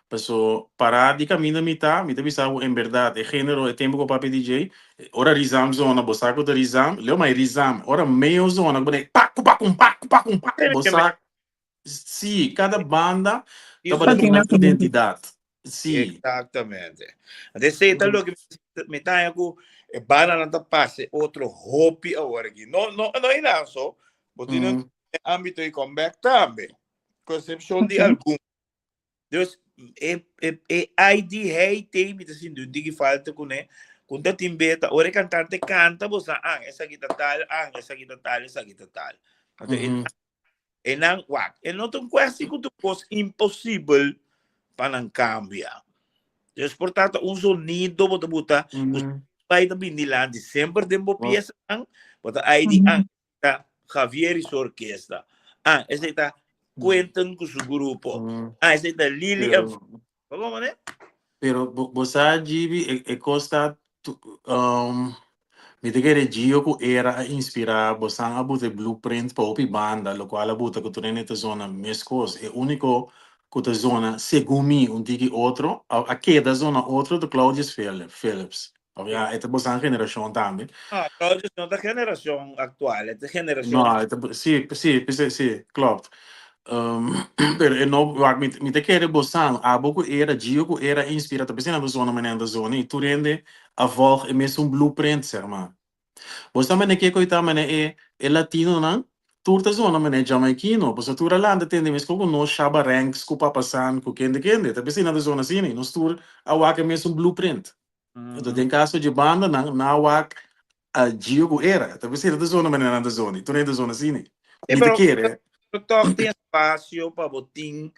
Paso, pará di kaminda mi ta, mi ta bisa bo en bèrdat, e género, e tempu ku papia DJ, ora Rizam zona, bo sa ku ta Rizam, leo mai Rizam, ora Meo zona, ku bo den pak, ku pak, un pak, ku pak, un pak, bo sa Sí, kada banda tabata tin nan identidat. Sí. Exactamente. Anto esei ta loke mi ta haña ku e bandanan ta pasa e otro hopi awor aki. No, no, no einan so, bo tin den ámbito di comeback tambe, ku eksepshon di algun. Dus e e e ID hei tei mi ta sinti un tiki falta kuné, ku ta tin beta ora e kantante kanta bo sa an esaki ta tal, an esaki ta tal, esaki ta tal. Anto e E nan, wak, e no ta un kwesti ku ta un kos imposibel pa nan kambia. Dus por ta ta un sonido bo ta buta ku bai ta bin dilanti semper den bo piesanan, bo ta ai di an ta Javier y su orkesta, an esei ta Quentin ku su grupo, an esei ta Lily en Bo komo ne? Pero bo, bo sa Gibi, e, e kos ta, tu, um, mi ta kere Gio ku Era a inspirá bosan a buta e blueprint pa hopi banda, lokual a buta ku tur hende ta zona meskos. E úniko ku ta zona, segun mi, un tiki otro, a, a keda zona otro ta Claudius Philips. Of ya, e ta bosan generashon tambe. No, Claudius no ta generashon aktual, e ta generashon. No, e ta, si, si, p'esei, si, klopt. Um, pero e no, wak, mi, mi ta kere bosan, abo ku era, Gio ku era inspira, ta p'esei nan ta zona manera nan ta zona, i tur hende a volg e mesun blueprint, zeg maar. Bo sa manera kiko i ta manera e, e latinonan, tur ta zona manera jamaikino, pasobra tur a lanta tende meskos ku nos Shabba Ranks ku Papa San ku kende kende, ta p'esei nan ta zona asina, i nos tur a wak e mesun blueprint. Entonces, den caso dje banda nan, nan a wak a Gio ku Era. Ta p'esei nan ta zona manera nan ta zona. I tur hende ta zona asina. E Mi ta pero kere. pero tòg tin espasio pa bo tin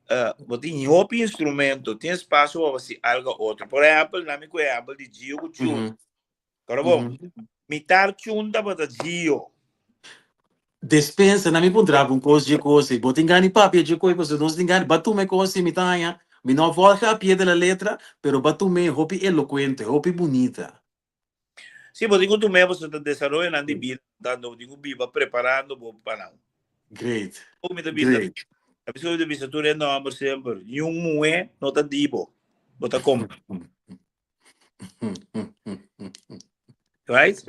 eh, bo tin hopi instrumento, tin espasio pa bo hasi algo otro. Por ehèmpel, nan mi ku ehèmpel di Gio ku Chun. Pero bon, mitar Chun tabata Gio. Despensa, na mi puntra bo un kos dje kos ei. Bo tin gana di papia dje kos ei pasobra nos tin gana. Ba tuma e kos ei mi ta haña. Mi no a volga a pie de la letra, pero ba tum'é hopi elokuente, hopi bunita. Sí, bo tin ku tum'é pasobra ta desaroyonan di bida tantu bo tin ku biba preparando bo pa nan. Great, Ku mi ta bisa, great. a bisa ku mi ta bisa tur e nòmber semper, niun muhé no ta di bo, bo ta kompra. Right?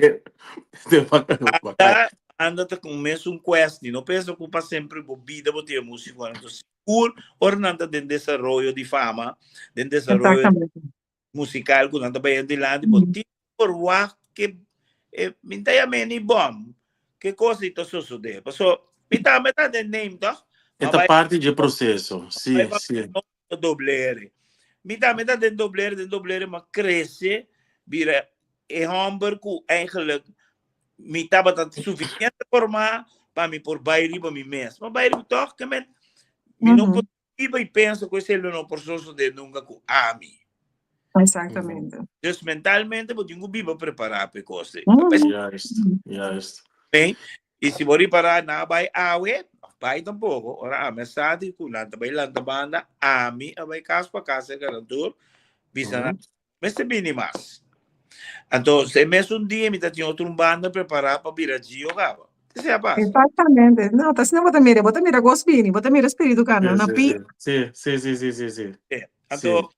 Anda, anda ta con mesun kwestie. No pensa ku pa sempre bo bida bo tin e músico. Anto sigur ora nan ta den desaroyo di fama, den desaroyo Exactamente. musical ku nan ta bai adilanti, bo tin por wak ke e, mi ta yam'é ni bom. Ke kos ei ta sosodé? Paso mi tambe ta den name toch? E Ma ta bai parti dje proseso. bai Sí, pa sí. doblere. Mi tambe ta den doblere, den doblere, ma krese bira e hòmber ku eigenlijk mi tabata sufisiente formá pa mi por bai riba mi mes. Ma bai riba tòg ke men mi no por biba i pensa ku esei lo no por sosodé nunka ku ami. Exactamente. Dus mentalmente bo tin ku biba prepará pa e kos ei. Juist, juist. I si bo ripará nan a bai awe, of bai tampoko, ora ami a sa di ku nan ta bai lanta banda, ami a bai kas pa kas serka nan tur, bisa nan, mester bini mas. Anto, e mesun dia mi ta tin otro un banda prepará pa bira Gio kaba. Esei a pasa. Exactamente. No, ta asina bo ta mira, bo ta mira gos bini, bo ta mira spiritu kana na pi. Sí, sí, sí, sí, sí, sí. Sí. Anto,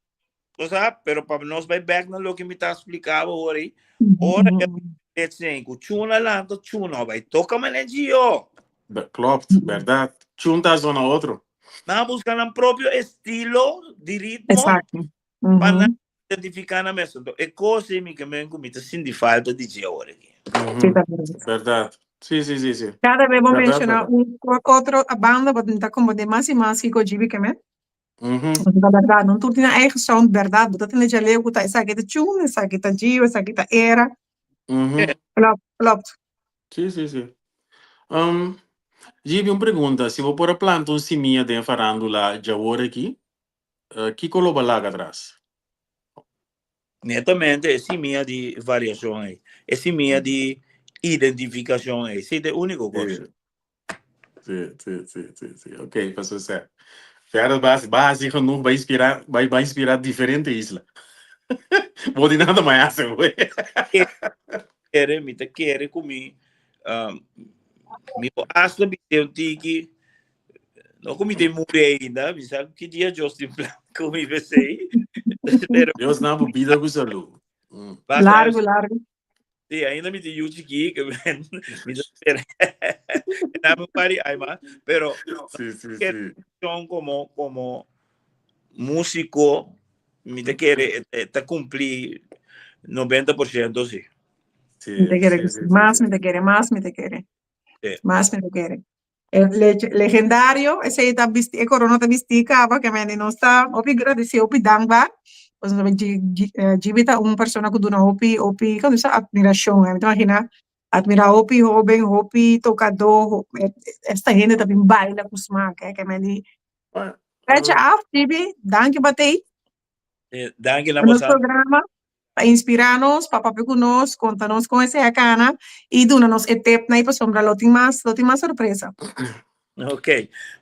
bo sa, pero pa nos bai bek na loke mi ta spliká bo ora ei, ora e etsen ku chuna lanta, chuna bai toka manera Gio. Klopt, bèrdat. Chun ta zona otro. Nan a buska nan propio estilo di ritmo. Exacto. Pa nan identifiká nan mes. Anto e kos ei mi ke men ku mi ta sinti falta di dje ora aki. Sí, ta bèrdat. Bèrdat. Sí, sí, sí, sí. Kada bes bo Bèrdat, menshoná bèrdat. un otro banda, bo ta komprendé mas i mas kiko djibi ke men. Ta bèrdat, nan tur tin nan eigen sound, bèrdat. Bo ta tende djaleu ku ta esaki ta Chun, esaki ta Gio, esaki ta Era. Klopt, klopt. Sí, sí, sí. Djibi, un pregunta. Si bo por a planta un simia den farándula djawor aki, Kiko lo bo laga atras? Netamente e simia di variashon ei, e simia di identifikashon ei, esei ta e úniko kos. Sí, sí, sí, sí, sí. Ok, paso sè. Verder basi, basi genoeg bai inspirá, bai bai inspirá diferente isla. Bo di nada mai hasi, güey. Kere, mi ta kere ku mi, mi por hasta bis'é un tiki No ku mi tin muri ainda, mi sa ki dia Dios tin plan ku mi p'esei. Pero Dios na bo bida ku salú. Basta, Largo, largo. Sí, ainda mi tin yu chikí, ke men, mi ta spera. Dame un par di ai mas, pero Sí, sí, sí. son como, como músico, mi ta kere ta cumplí 90% sí. Sí, Mi ta kere sí, sí, sí, mas, sí. mi ta kere, mas mi ta kere. Sí. Mas mi ta kere. E legendario, esei ta bisti, e corona ta bisti caba, ke mende nos ta hopi gradeci, hopi dankbaar. Pasobra Gibi ta un persona ku duna hopi, hopi, komo bisa, admiracion. Mi ta imagina, admira hopi hoben, hopi tocador, esta hende ta bin baila ku smaak, ke mende. Fecha af, Gibi, danki pa tei. Danki na Nos programa. pa inspirá nos, pa papia ku nos, konta nos kon esei a kana i duna nos e tepnan i pasobra lo tin mas, lo tin mas sorpresa. Ok.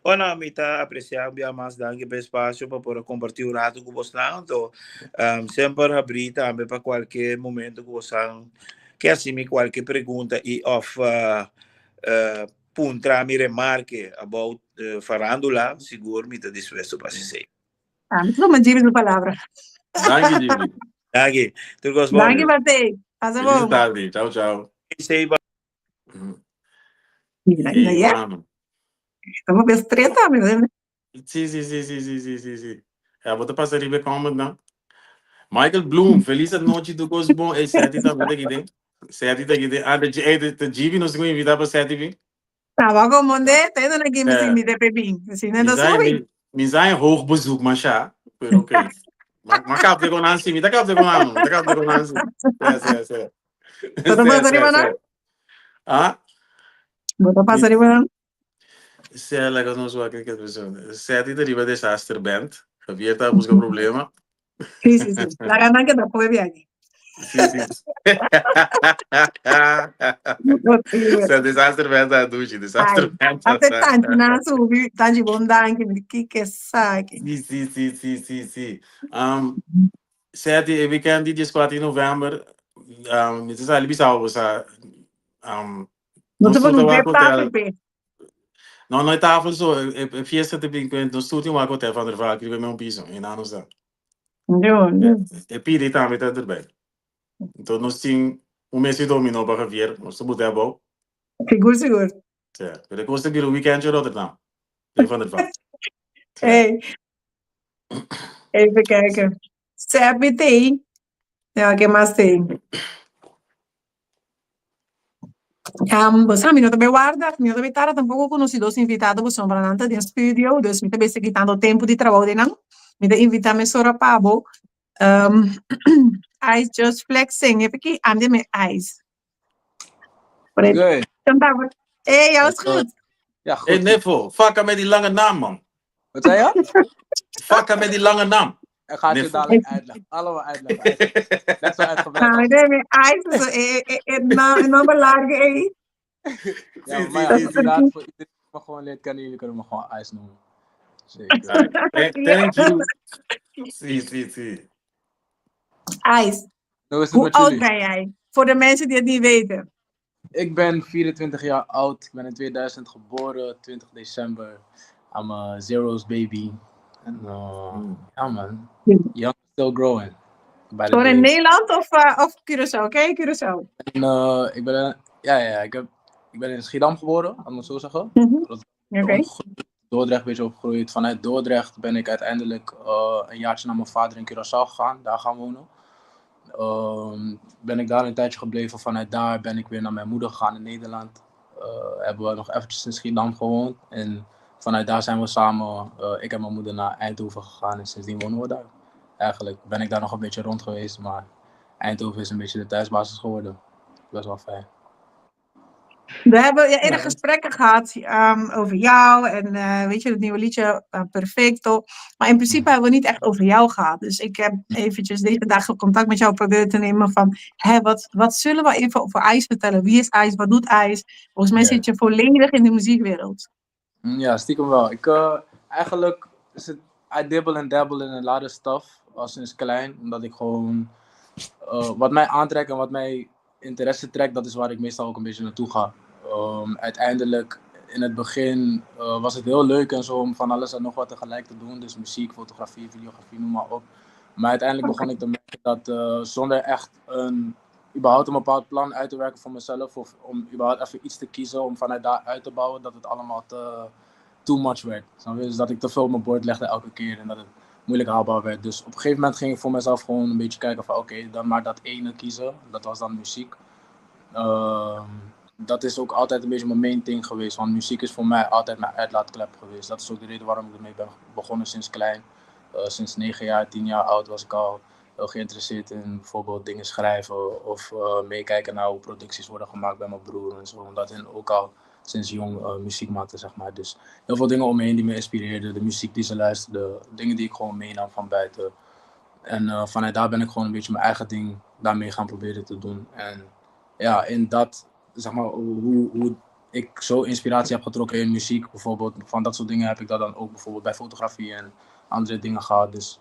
Bueno, mi ta apresiá un bia mas danki pa e espasio pa por a kompartí un ratu ku bosnan. Anto, semper habrí tambe pa kualke momento ku bosan ke hasi mi kualke pregunta i òf puntra mi remarke about farándula, sigur mi ta dispuesto pa hasi esei. Ah, mi tuma Jimmy su palabra. Danki, Jimmy. Danki. Tur kos bon. Danki, Matei. Pasa Feliz bon. tardi. Chao, chao. Stay ba. Mira, Hey, ya. mano. Estamos bem treta, mi. Sí, sí, sí, sí, sí, sí, sí, sí. Ja, bo ta pasa riba e comment nan. Michael Bloom, feliz anochi, tur kos bon. Ey, Seti tambe ta aki den. Seti ta aki den. Ah, de, ey, de, de Gibi nos tin ku invita pa Seti bin. Taba como de, te no na mi sin de pebin. Si no subi. Mi zijn hoog bezoek, maar sha. Pero oké. Okay. Maar, maar kapte con Nancy, mi ta kapte con Nancy, mi ta kapte con Nancy. Sí, sí, sí. Bota pasa riba nan? Ah? Bota pasa riba nan? Sí, la cosa no suave que persona. Seti te riba disaster band. Javier ta busca problema. Sí, sí, sí. La gana que ta puede viaje. Sí, sí. Sa disaster band ta dushi, disaster band. Hace tanto na subi, tanto bon danki, mi ki ke saki. Sí, sí, sí, sí, sí, sí. Um, Seti, e weekend di 14 di november, um, mi ta sali bisao, bo sa, um, No te nos tur ta pone un wak hotel. tafel, pe. No, no e tafel so, e, e fiesta te bin, nos tur tin wak hotel van der Valk, riba e piso, e na nos ta. Yo, E pidi tambe ta erbij. Entonces nos tin un mes di dominó pa Javier, nos ta bute abou. Sigur, sigur. Sí, pero e kos ta bira un weekendje Rotterdam. Den Van der Valk. Sí. Hey. Even kijken. Sebi tei. Ja, ke mas tei? Bo sa, mi no ta bay warda, mi no ta bay tarda tampoco cu nos dos invitado pasobra nan ta den studio, dus mi ta bay kitando tempo di trabou di nan. Mi ta invita mesora pa bo. Ice just flexing, e piki ande me ice. Good. Hey, alles goed? Ja, goed. Hey Neffo, fakka met die lange naam, man. Wat zei je? Fakka met die lange naam. Ik ga het je Neffo. dadelijk uitleggen. Allemaal uitleggen. Net zo uitgebreid. Ah, nee, me ice, so, nomber largo, eh. Ja, maar ja, inderdaad, voor iedereen die me gewoon leert kennen, jullie kunnen me gewoon Ice noemen. Zeker. Thank you. Si. Ice, Hoe is het hoe met oud jullie? ben jij? Voor de mensen die het niet weten. Ik ben 24 jaar oud. Ik ben in 2000 geboren, 20 december. I'm a zeros baby. En ja man, young still growing. By the Gewoon in day. Nederland of Curaçao? Oké, Curaçao. En, ik ben, ja, ik ben in Schiedam geboren, laat me het zo zeggen. Opgegroeid, Dordrecht een beetje opgegroeid. Vanuit Dordrecht ben ik uiteindelijk een jaartje naar mijn vader in Curaçao gegaan, daar gaan wonen. Ben ik daar een tijdje gebleven. Vanuit daar ben ik weer naar mijn moeder gegaan in Nederland. Hebben we nog eventjes in Schiedam gewoond. En vanuit daar zijn we samen, ik en mijn moeder, naar Eindhoven gegaan. En sindsdien wonen we daar. Eigenlijk ben ik daar nog een beetje rond geweest, maar Eindhoven is een beetje de thuisbasis geworden. Best wel fijn. We hebben, ja, eerder gesprekken gehad over jou en weet je, het nieuwe liedje Perfecto. Maar in principe hebben we niet echt over jou gehad. Dus ik heb eventjes deze dag contact met jou proberen te nemen van, hè, wat zullen we even over Ice vertellen? Wie is Ice? Wat doet Ice? Volgens mij zit je volledig in de muziekwereld. Ja, stiekem wel. Ik, eigenlijk is het, I dibble and dabble in a lot of stuff al sinds klein. Omdat ik gewoon, wat mij aantrekt en wat mij interesse trekt, dat is waar ik meestal ook een beetje naartoe ga. Uiteindelijk, in het begin was het heel leuk en zo om van alles en nog wat tegelijk te doen. Dus muziek, fotografie, videografie, noem maar op. Maar uiteindelijk begon ik te merken dat zonder echt überhaupt een bepaald plan uit te werken voor mezelf, of om überhaupt even iets te kiezen om vanuit daar uit te bouwen, dat het allemaal te too much werd. Snap je? Dus dat ik te veel op mijn bord legde elke keer en dat het moeilijk haalbaar werd. Dus op een gegeven moment ging ik voor mezelf gewoon een beetje kijken van oké, dan maar dat ene kiezen. Dat was dan muziek. Dat is ook altijd een beetje mijn main thing geweest. Want muziek is voor mij altijd mijn uitlaatklep geweest. Dat is ook de reden waarom ik ermee ben begonnen sinds klein. Sinds 9 jaar, 10 jaar oud was ik al heel geïnteresseerd in bijvoorbeeld dingen schrijven of meekijken naar hoe producties worden gemaakt bij mijn broer en zo. Omdat hij ook al sinds jong muziek maakte, zeg maar. Dus heel veel dingen om me heen die me inspireerden. De muziek die ze luisterden, dingen die ik gewoon meenam van buiten. En vanuit daar ben ik gewoon een beetje mijn eigen ding daarmee gaan proberen te doen. En ja, in dat, zeg maar, hoe ik zo inspiratie heb getrokken in muziek bijvoorbeeld, van dat soort dingen heb ik dat dan ook bijvoorbeeld bij fotografie en andere dingen gehad. Dus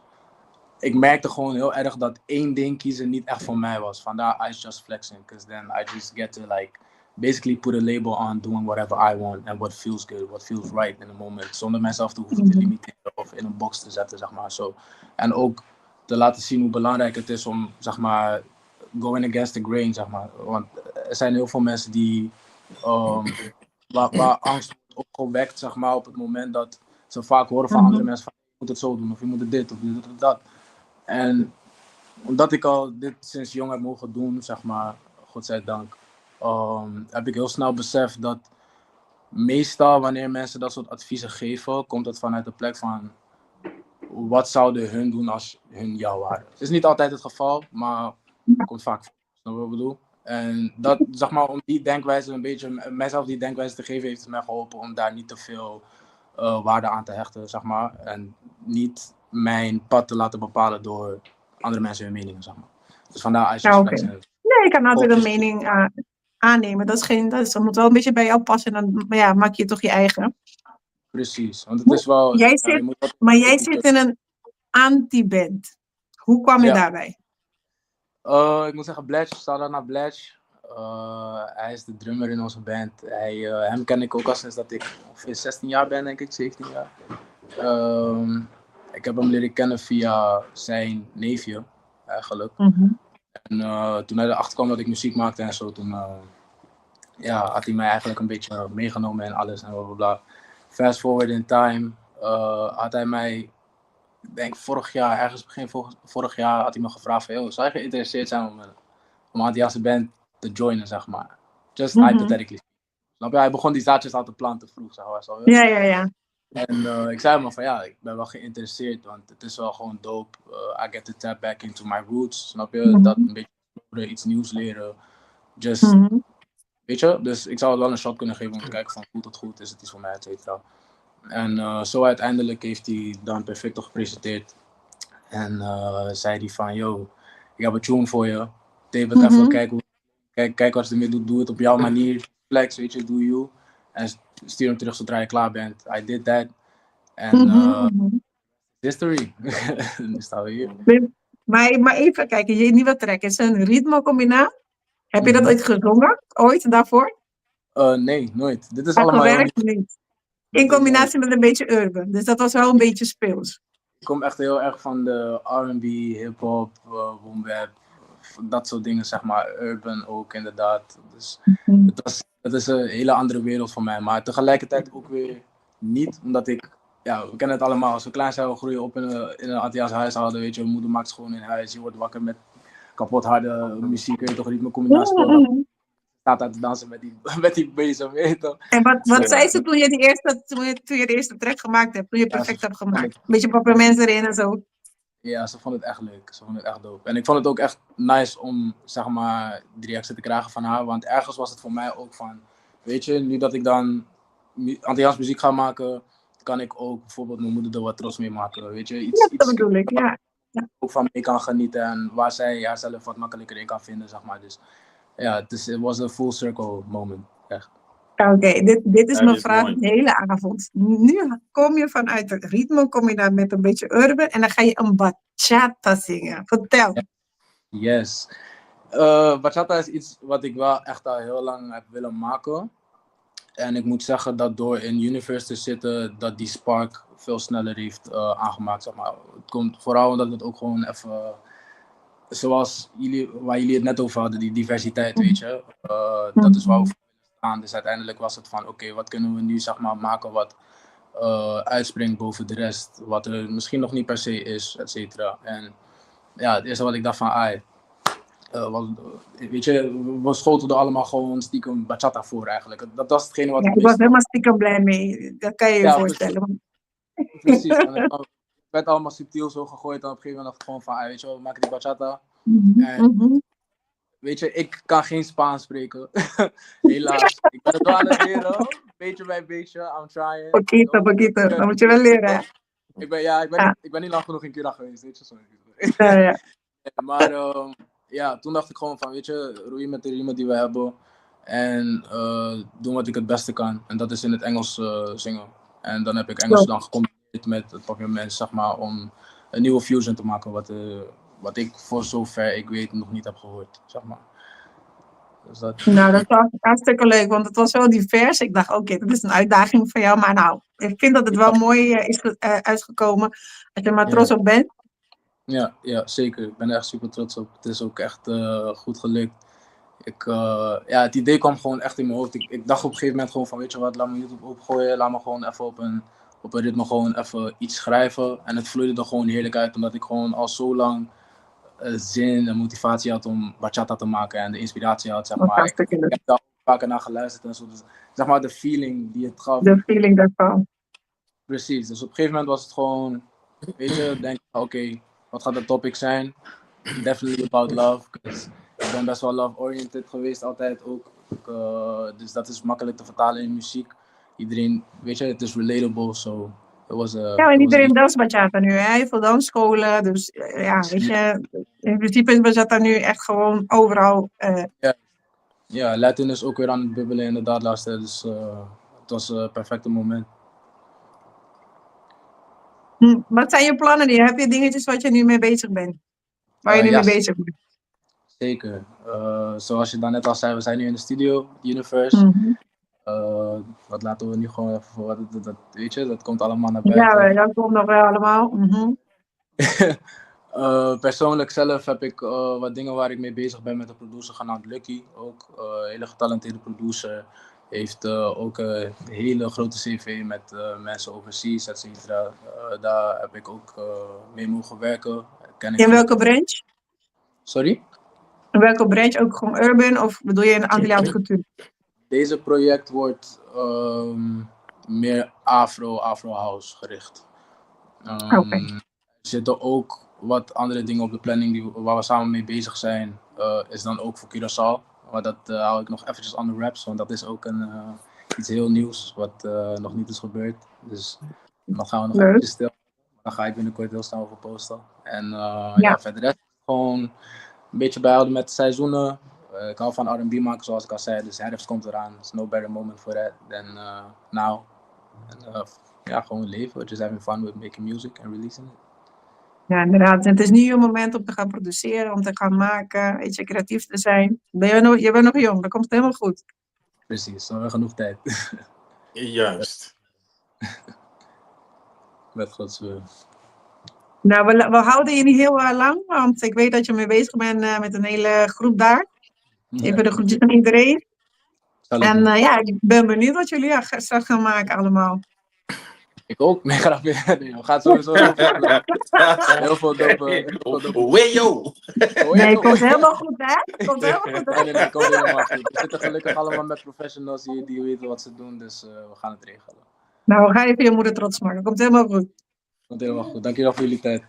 ik merkte gewoon heel erg dat één ding kiezen niet echt voor mij was. Vandaar Ice Just Flexing, because then I just get to like basically put a label on doing whatever I want and what feels good, what feels right in the moment, zonder mijzelf te hoeven te limiteren of in een box te zetten, zeg maar. So, en ook te laten zien hoe belangrijk het is om, zeg maar, going against the grain, zeg maar. Want er zijn heel veel mensen die, waar angst wordt opgewekt, zeg maar, op het moment dat ze vaak horen van andere mensen van, je moet het zo doen, of je moet het dit, of je moet het dat. En omdat ik al dit sinds jong heb mogen doen, zeg maar, godzijdank, heb ik heel snel beseft dat meestal wanneer mensen dat soort adviezen geven, komt het vanuit de plek van wat zouden hun doen als hun jou waren. Het is niet altijd het geval, maar het komt vaak voor. Snap je wat ik bedoel? En dat, zeg maar, om die denkwijze een beetje, mijzelf die denkwijze te geven, heeft het mij geholpen om daar niet te veel waarde aan te hechten, zeg maar. En niet mijn pad te laten bepalen door andere mensen hun meningen, zeg maar. Dus vandaar Ice Ja, Just oké. Flexing. Nee, je kan altijd een Focus. mening aannemen. Dat is geen, dat is, dat moet wel een beetje bij jou passen. En dan, maar ja, maak je toch je eigen. Precies, want het is wel... Jij ja, zit, je moet wel- maar jij zit in een anti-band. Hoe kwam je daarbij? Ik moet zeggen, Bletch, shout naar Bletch. Hij is de drummer in onze band. Hem ken ik ook al sinds dat ik ongeveer 16 jaar ben, denk ik, 17 jaar. Ik heb hem leren kennen via zijn neefje, eigenlijk. En toen hij erachter kwam dat ik muziek maakte en zo, toen ja, had hij mij eigenlijk een beetje meegenomen en alles en bla bla bla. Fast forward in time, had hij mij, ik denk vorig jaar, ergens begin vorig jaar, had hij me gevraagd van, yo, zou je geïnteresseerd zijn om een Antilliaanse band te joinen, zeg maar. Just hypothetically. Snap je? Hij begon die zaadjes al te planten vroeg, zeg maar. Snap je? Ja. En ik zei hem van ja, ik ben wel geïnteresseerd, want het is wel gewoon dope. I get to tap back into my roots, snap je? Dat een beetje exploren, iets nieuws leren. Just, weet je? Dus ik zou het wel een shot kunnen geven om te kijken van voelt het goed, is het iets voor mij, et cetera. En zo uiteindelijk heeft hij dan Perfecto gepresenteerd. En zei hij van, yo, ik heb een tune voor je. Tape het even, kijk wat ze ermee doet, doe het op jouw manier. Flex, weet je, do you. En stuur hem terug zodra je klaar bent. I did that. En history. Nu staan we hier. Maar even kijken, je nieuwe track is een ritme-combinatie. Heb je dat ooit gezongen? Ooit daarvoor? Nee, nooit. Dit is Maar allemaal heel gewerkt nieuw. niet. In combinatie met een beetje urban. Dus dat was wel een beetje speels. Ik kom echt heel erg van de R&B, hip-hop, boom bap, dat soort dingen, zeg maar. Urban ook, inderdaad. Dus het is een hele andere wereld voor mij. Maar tegelijkertijd ook weer niet, omdat ik, ja, we kennen het allemaal. Als we klein zijn, we groeien op in een Antilliaans huishouden, weet je. Mijn moeder maakt schoon in huis. Je wordt wakker met kapot harde muziek, weet je toch, ritme combinatie. Staat daar te dansen met die bezem, weet je toch. En wat zei ze toen je de eerste track gemaakt hebt? Toen je perfect Ze hebt gemaakt? Een beetje Papiaments erin en zo. Ja, ze vond het echt leuk. Ze vond het echt dope. En ik vond het ook echt nice om, zeg maar, die reactie te krijgen van haar. Want ergens was het voor mij ook van, weet je, nu dat ik dan Antilliaans muziek ga maken, kan ik ook bijvoorbeeld mijn moeder er wat trots mee maken. Weet je, iets, Ja, dat iets bedoel ik, ja. ook van mee kan genieten en waar zij haarzelf wat makkelijker in kan vinden, zeg maar. Dus ja, het was een full circle moment, echt. Oké, dit is Ja, mijn dit is vraag mooi. de hele avond. Nu kom je vanuit het ritme, kom je daar met een beetje urban en dan ga je een bachata zingen. Vertel. Yes. Bachata is iets wat ik wel echt al heel lang heb willen maken. En ik moet zeggen dat door in Universe te zitten, dat die spark veel sneller heeft aangemaakt. Zeg maar. Het komt vooral omdat het ook gewoon even, zoals jullie, waar jullie het net over hadden, die diversiteit, weet je. Dat is waar we voor willen staan. Dus uiteindelijk was het van, oké, wat kunnen we nu, zeg maar, maken wat uitspringt boven de rest. Wat er misschien nog niet per se is, et cetera. En ja, het eerste wat ik dacht van, ai, wat, weet je, we schoten er allemaal gewoon stiekem bachata voor eigenlijk. Dat was hetgene wat Ja, ik ik was wist. helemaal stiekem blij mee. Dat kan je je voorstellen. Precies. En het werd allemaal subtiel zo gegooid. En op een gegeven moment dacht ik gewoon van, ah, weet je wel, we maken die bachata. En weet je, ik kan geen Spaans spreken. Helaas. Ik ben het wel aan het leren. Beetje bij beetje. I'm trying. Poquito, poquito. Dat moet je wel leren, hè? Ja, ik ben niet lang genoeg in Cuba geweest, weet je. Sorry. Maar ja, toen dacht ik gewoon van, weet je, roeien met de riemen die we hebben. En doen wat ik het beste kan. En dat is in het Engels zingen. En dan heb ik Engels dan gecombineerd met het Papiaments, zeg maar, om een nieuwe fusion te maken. Wat ik voor zover ik weet nog niet heb gehoord, zeg maar. Dus dat... Nou, dat was hartstikke leuk, want het was zo divers. Ik dacht, oké, dat is een uitdaging voor jou. Maar nou, ik vind dat het wel mooi is uitgekomen. Als je er maar trots op bent. Ja, zeker. Ik ben er echt super trots op. Het is ook echt goed gelukt. Ja, het idee kwam gewoon echt in mijn hoofd. Ik dacht op een gegeven moment gewoon van, weet je wat, laat me YouTube opgooien. Laat me gewoon even op een ritme gewoon even iets schrijven. En het vloeide er gewoon heerlijk uit, omdat ik gewoon al zo lang zin en motivatie had om bachata te maken. En de inspiratie had, zeg maar. Ik Hartstikke leuk. heb daar vaker naar geluisterd en zo. Dus, zeg maar, de feeling die het gaf. De feeling daarvan. Precies. Dus op een gegeven moment was het gewoon, weet je, denk ik, oké, wat gaat de topic zijn? Definitely about love. 'Cause ik ben best wel love-oriented geweest altijd ook. Dus dat is makkelijk te vertalen in muziek. Iedereen, weet je, het is relatable, so it was a, Ja, en it was iedereen danst bachata nu, hè? Heel veel dansscholen. Dus ja, weet je, in principe is bachata nu echt gewoon overal. Ja, Latin is ook weer aan het bubbelen inderdaad laatst. Dus het was een perfecte moment. Wat zijn je plannen nu? Heb je dingetjes wat je nu mee bezig bent? Waar je nu Ja, mee bezig bent? Zeker. Zoals je daarnet al zei, we zijn nu in de studio, Universe. Dat laten we nu gewoon even voor wat het, dat, weet je, dat komt allemaal naar buiten. Ja, dat komt nog wel allemaal. Persoonlijk zelf heb ik wat dingen waar ik mee bezig ben met een producer genaamd Lucky. Ook een hele getalenteerde producer. Heeft ook een hele grote cv met mensen overseas, et cetera. Daar heb ik ook mee mogen werken. Ken ik In goed. welke branch? Sorry? In welke branch? Ook gewoon urban of bedoel je in Antilliaanse cultuur? Deze project wordt meer afro, afro house gericht. Er zitten ook wat andere dingen op de planning waar we samen mee bezig zijn. Is dan ook voor Curaçao. Maar dat hou ik nog eventjes on the wraps, want dat is ook iets heel nieuws wat nog niet is gebeurd. Dus dat gaan we nog eventjes stil. Daar ga ik binnenkort heel snel over posten. En ja, verder rest gewoon een beetje bijhouden met de seizoenen. Ik hou van R&B maken, zoals ik al zei. Dus herfst komt eraan. There's no better moment for that than now. En ja, gewoon leven. Just having fun with making music and releasing it. Ja, inderdaad. En het is nu een moment om te gaan produceren, om te gaan maken, weet je, creatief te zijn. Je bent nog jong, dat komt helemaal goed. Precies, we hebben genoeg tijd. Juist. Met Gods wil. Nou, we houden je niet heel lang, want ik weet dat je mee bezig bent met een hele groep daar. Even de groetjes aan iedereen. Zal ik En doen. ja, ik ben benieuwd wat jullie straks gaan maken allemaal. Ik ook. Nee, grapje. Nee, we gaan sowieso heel veel, heel veel dope, heel veel dope. Weyo! Oh, Nee, ja, komt helemaal goed, hè? Komt helemaal goed, hè? Nee, nee, nee, komt helemaal goed. We zitten gelukkig allemaal met professionals hier die weten wat ze doen, dus we gaan het regelen. Nou, we gaan even je moeder trots maken. Komt helemaal goed. Komt helemaal goed. Dankjewel voor jullie tijd.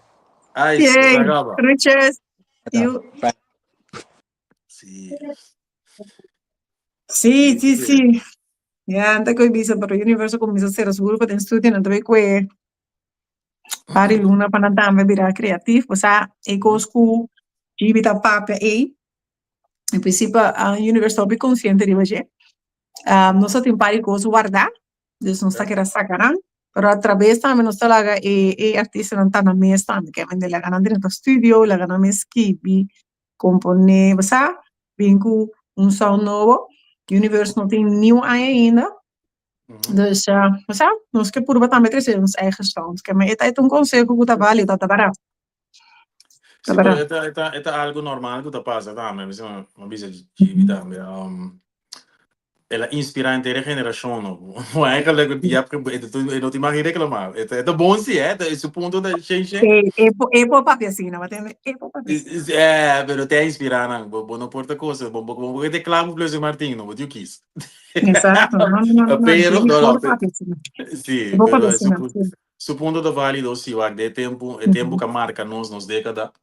Ai, Yay. Zagaba. Groetjes. Ja, Joe. fijn. Sí. Sí. Ja, anto ku bisa, pero Universo kuminsá sera seguro pa den studio, nan ta bai kue par di luna pa nan tambe bira kreatief. Osea, e kos ku Gibi ta papia ei, en prinsipio Universo ta hopi konsiente riba dje. Nos ta tin par di kos wardá, dus nos ta keda saka nan, pero atrabes tambe nos ta laga e e artistanan ta nan mes tambe, ke mende laga nan drenta studio, laga nan mes skibi, komponé, bo sa, bin ku un sound nobo. Universe no tin niun aña ainda. Dus, bo sa, nos ke purba tambe trese nos eigen sound. Ke men e ta un konseho ku ta válido, ta bará. Sí, pero e ta algo normal ku ta pasa tambe. Mi a bisa Gibi tambe. El a inspirá henter e generashon, no? Eigenlijk, ja, e no tin mag reklamá. E ta bon si, eh? Su punto ta shen shen. E por papia asina, bo tende? E por papia asina. Eh, pero te a inspirá nan. Bo no por ta cosa. Bo por te kla ku Pleuze Martin, no? Bo tin kis. Exacto. No, no, no, no. Pero, Gibi no, no, por papia asina. Sí, E por pero papia asina, sí. su punto ta válido, sí, wak, de tempu, e tempu ku marka nos dékada.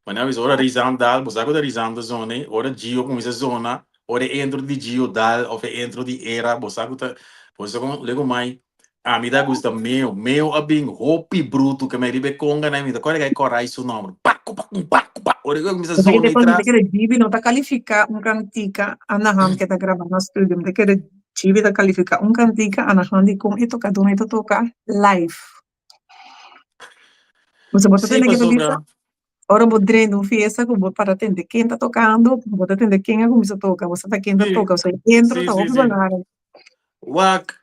Ma na ora Rizam dal, bo sa ku ta Rizam ta zona, ora Gio kuminsá zona, ora e intro di Gio dal, òf e intro di Era, bo sa ku ta, bo sa kon, lego mai, ami ta gusta Meo, Meo a bin hopi brutu, ke mi riba e konga nan, mi ta kòrda ku korai su nòmber, paku paku paku paku, ora ku kuminsá Porque zona depois tras. mi ta kere Gibi no ta kalifiká un kantika aan de hand ke ta grabá na studio. Mi ta kere Gibi ta kalifiká un kantika aan de hand di kon e tokadó e ta toka live. Bo ta tende ke ta bisa? Pasobra Ora bo drenta un fiesta ku bo para tende ken ta tokando, bo ta tende ken a kuminsá toka, bo sa ta ken ta toka, so e intro ta hopi belangrijk. Wak,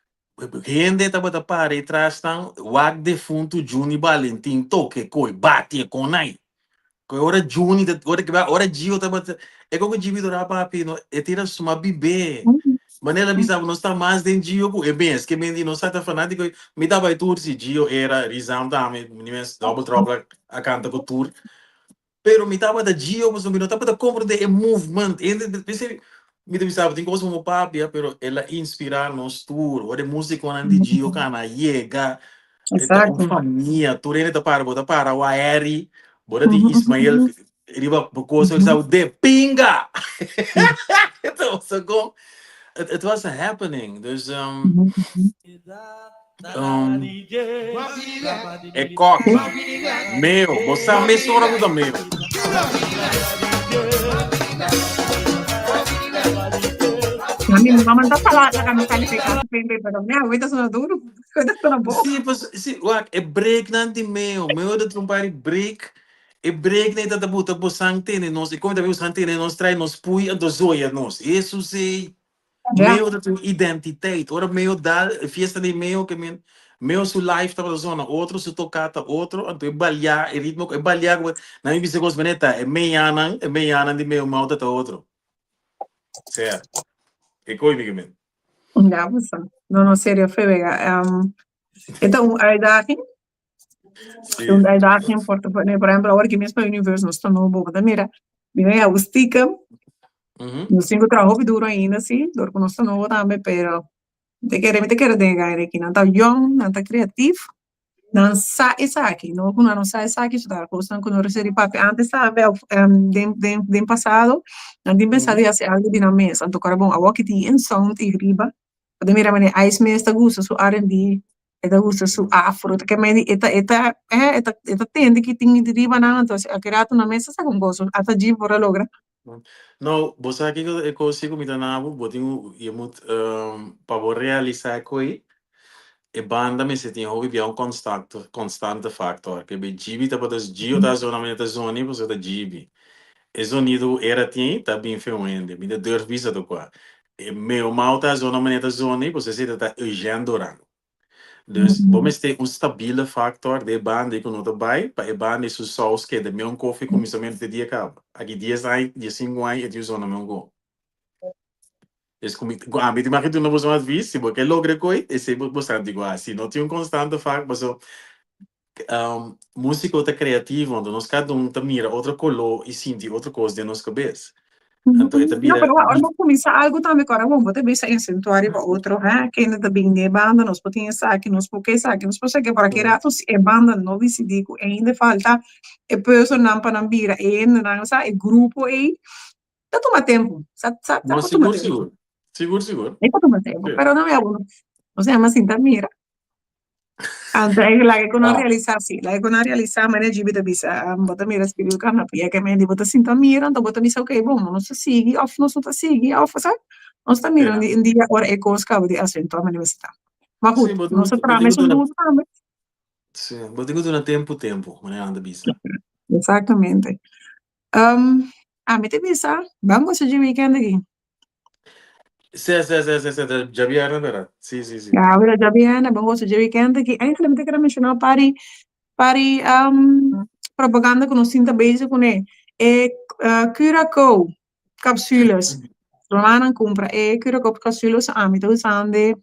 hende tabata para e tras nan, wak defuntu Juni Valentin toke koi, bati e konai. Koi ora Juni, ora, ora Gio tabata, e koko Gibi dora papi, no, e tira suma bibe. Manera bisa, nos ta mas den Gio ku e mes, ke men di nos ta fanátiko, mi ta bai tur si Gio era, Rizam tambe, mi mes Double Trouble a kanta ku tur. Pero mi tabata Gio, pasobra mi no tabata komprendé e movement. P'esei mi ta bisa bo tin kos ku bo papia, pero el a inspirá nos tur. Ora e músikonan di Gio kana yega, e ta un famia. Tur hende ta para, bo ta para Waeri, bo ta tin Ismael riba bo kos, bo ta bisa de pinga! Het was kon, het was a happening. Dus e kòki, Meo, bo sa mesora ku ta Meo. A mi mama ta fala laga mi kalifiká su pembe, pero mi awor ta sona duru, ta sona bon. Sí, pues, sí, wak, e breaknan di Meo, Meo ta tin un par di break, e breaknan ta buta bosan tene nos, e komo ta bosan tene nos, trae nos pui anto zoya nos. Hesus ei. Meo ta tin identiteit. Ora Meo dal, e fiesta di Meo ke men, Meo su live tabata zona otro, su tokata otro, anto e balia, e ritmo, e balia ku nan mi bisa kos manera ta, e meanan, e meanan di Meo Mao ta ta otro. Sea, e koi mi ke men. Ja, pues, no, no, serio, fe wega. E ta un uitdaging. Sí. Un uitdaging por, por ejemplo, awor ki mes pa Universe nos ta nobo, bo ta mira. Mi a yabu stiekem. Nos tin ku traha hopi duro ainda si, dor ku nos ta nobo tambe, pero mi ta kere, mi ta kere den e gaña aki. Nan ta yòn, nan ta kreatif, nan sa esaki, no ku nan no sa esaki, so ta kosnan ku no resibi papia antes tambe òf den den den pasado, nan tin pensa di hasi algu di nan mes. Anto kòrda bon, awor ki tin e sound ei riba, bo ta mira manera Ice mes ta gusta su RNB, e ta gusta su afro, ta kende e ta e ta e ta e ta tende ki tin di riba nan, anto aki rato nan mes ta saka un kos, ata djip por a logra. No, bo sa kiko e kos si ku mi ta na bo, bo tin ku je moet pa bo realisa e koi, e banda mester tin hopi bia un constante constante factor, ke be djibi tabata djio ta zona manera ta zoni pasobra ta djibi. E zonido ku era tin ta bin fe un hende, mi ta durf bisa ta kua. E meo mau ta zona manera ta zoni pasobra esei ta ta Eugène Doran. Dus bo mester un stabiele factor den e banda ei ku no ta bai pa e banda ei su saus keda meun kofi kuminsamentu te dia kaba. Aki dies aña, diesinku aña e tin zona meun ko. Dus ku mi ku ami tin maki duna boso un advis, si bo ke logra e koi, esei bo bo sa di ku hasi. No tin un konstante fac paso Músiko ta kreativo, anto nos kada un ta mira otro koló i sinti otro kos den nos kabes. Anto e ta No, bira pero ora bo kuminsá algu tambe kòrda bon, bo ta bisa insentuá riba otro, ha, kende ta bin den e banda, nos por tin esaki, nos por ke esaki, nos por esaki, pero aki rato si e banda no disidí ku ainda falta e personnan pa nan bira e hendenan, sa, e grupo ei, ta tuma tempu, sa, sa, sa No, por tuma sigur, tempu. sigur. Sigur, sigur. E ta tuma tempu, Sí. pero no, ya bo, nos yama sinta mira. Anto e laga ku nan Ah. realisá si, laga ku nan realisá manera Gibi ta bisa, bo ta mira spiritu kana pia ke mende bo ta sinta mira, anto bo ta bisa okey bon nos ta sigui òf nos no ta sigui òf sa, nos ta mira Ja. un di un dia ora e kos kaba di asentuá manera mester ta. Ma Sí, goed, bo tin nos ta bo traha tin ku mesun duna duru tambe. Sí, bo tin ku duna tempu tempu, manera nan ta bisa. Exactamente. Ami ta bisa, ban gosa dje weekend aki. Sí, sí, sí, sí, sí, djabièrnè bèrdat? Sí, sí, sí. Ya, bira djabièrnè, ban gosa dje weekend aki. Eigenlijk mi ta kere menshoná un par di, par di propaganda ku nos tin ta bezig kuné. E Curacao capsules. Rumannan kumpra e Curacao capsules, ami ta usando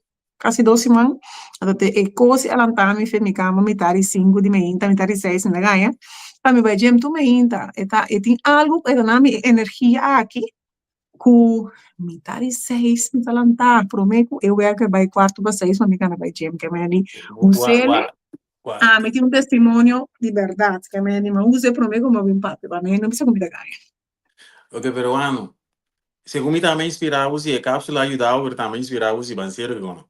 Kasi dos siman, anto te e kos a lanta mi fe mi kama mitar di sinku di meinta, mitar di seis mi ta gaña, pa mi bai gym tur meinta. E ta e tin algu ku e ta duna mi e energia aki ku mitar di seis mi ta lanta prome ku e wèker bai kuarto pa seis pa mi kana bai gym. Ke mei di un Wa, sele, wa, wa. ami tin un testimonio di bèrdat, ke mei di mi a usa e prome ku mi a bin papia, pa mi no bisa ku mi ta gaña. Ok, peruano, segun mi tambe inspirá bo si e cápsula a yuda bo, pero tambe inspirá bo si ban serio ke kono.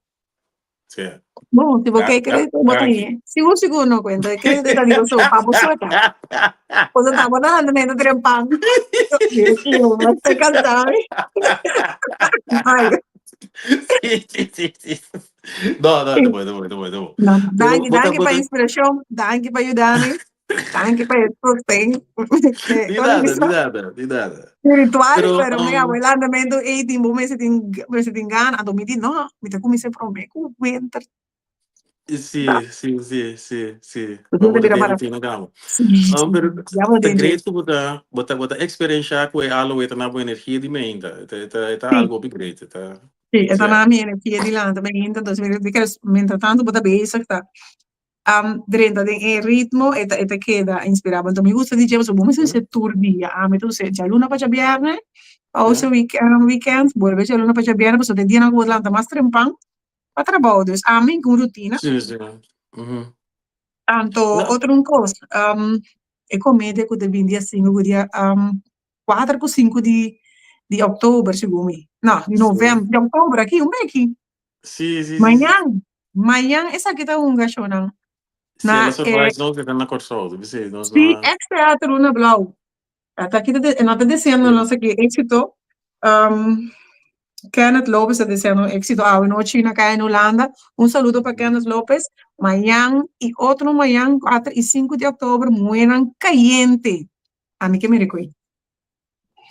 Sí. Bon, si bo Da, ke da, crédito bo ta danki. hie. Sigur, sigur no cuenta. E crédito ta digo so, pa bo suelta. Bo ta bo ta anda mendo trempan. Dios mío, bo ta cansado. Ay. Sí, sí, sí, sí. No, no, te voy, te voy, te voy, te voy. No, Pero danki, bo ta, danki bo pa ta, inspiracion, danki pa yudami. Danki pa e sosten. Di nada, di nada, di nada. Spiritual, Pero, pero mi um, abuela andamento ei tin bo mester tin mester tin gana, anto mi di no, mi ta kuminsá promé ku winter. sí, Ta. sí, sí, sí, sí. Bo Pa ta bo ta bira den para. rutina kaba. Sí, Um, pero ya bo ta den dje. great ku bo ta, bo ta, bo ta eksperenshá ku e aloe ta na bo energia di meinta. E ta, e ta, e ta Sí. algo hopi great. E ta, Sí, e ta sí. na mi energia di lanta meinta, entonces mi di ke mientras tanto bo ta bezig ta drenta den e ritmo e ta e ta keda inspirá bo. Anto mi gusta di dje pasobra bo mester hasié tur dia. Ami ta hasié djaluna pa djabièrnè, pausa weekend, bolbe djaluna pa djabièrnè pasobra e dianan ku bo ta lanta mas trempan pa trabou. Dus ami ku un rutina. Sí, sí. Mhm. Anto No. otro un kos, e komedia ku ta bin dia sinku ku dia kuater ku sinku di di òktober segun mi, no di Sí. novèmber, di òktober aki un beki. Sí, sí, sí, sí. Mañan, mañan esaki ta hunga shownan. Si Na el a e surprise nos que ta na Kòrsou, debe ser nos Sí, no a. ex Teatro Luna Blou. Ata aki ta de, no ta deseando Sí. nos aki éxito. Um, Kenneth Lopez ta deseando éxito awe nochi na kaya en Hulanda. Un saludo pa Kenneth Lopez. Mañan y otro mañan, 4 y 5 di oktober, muenan cayente. Ami ke mira koe.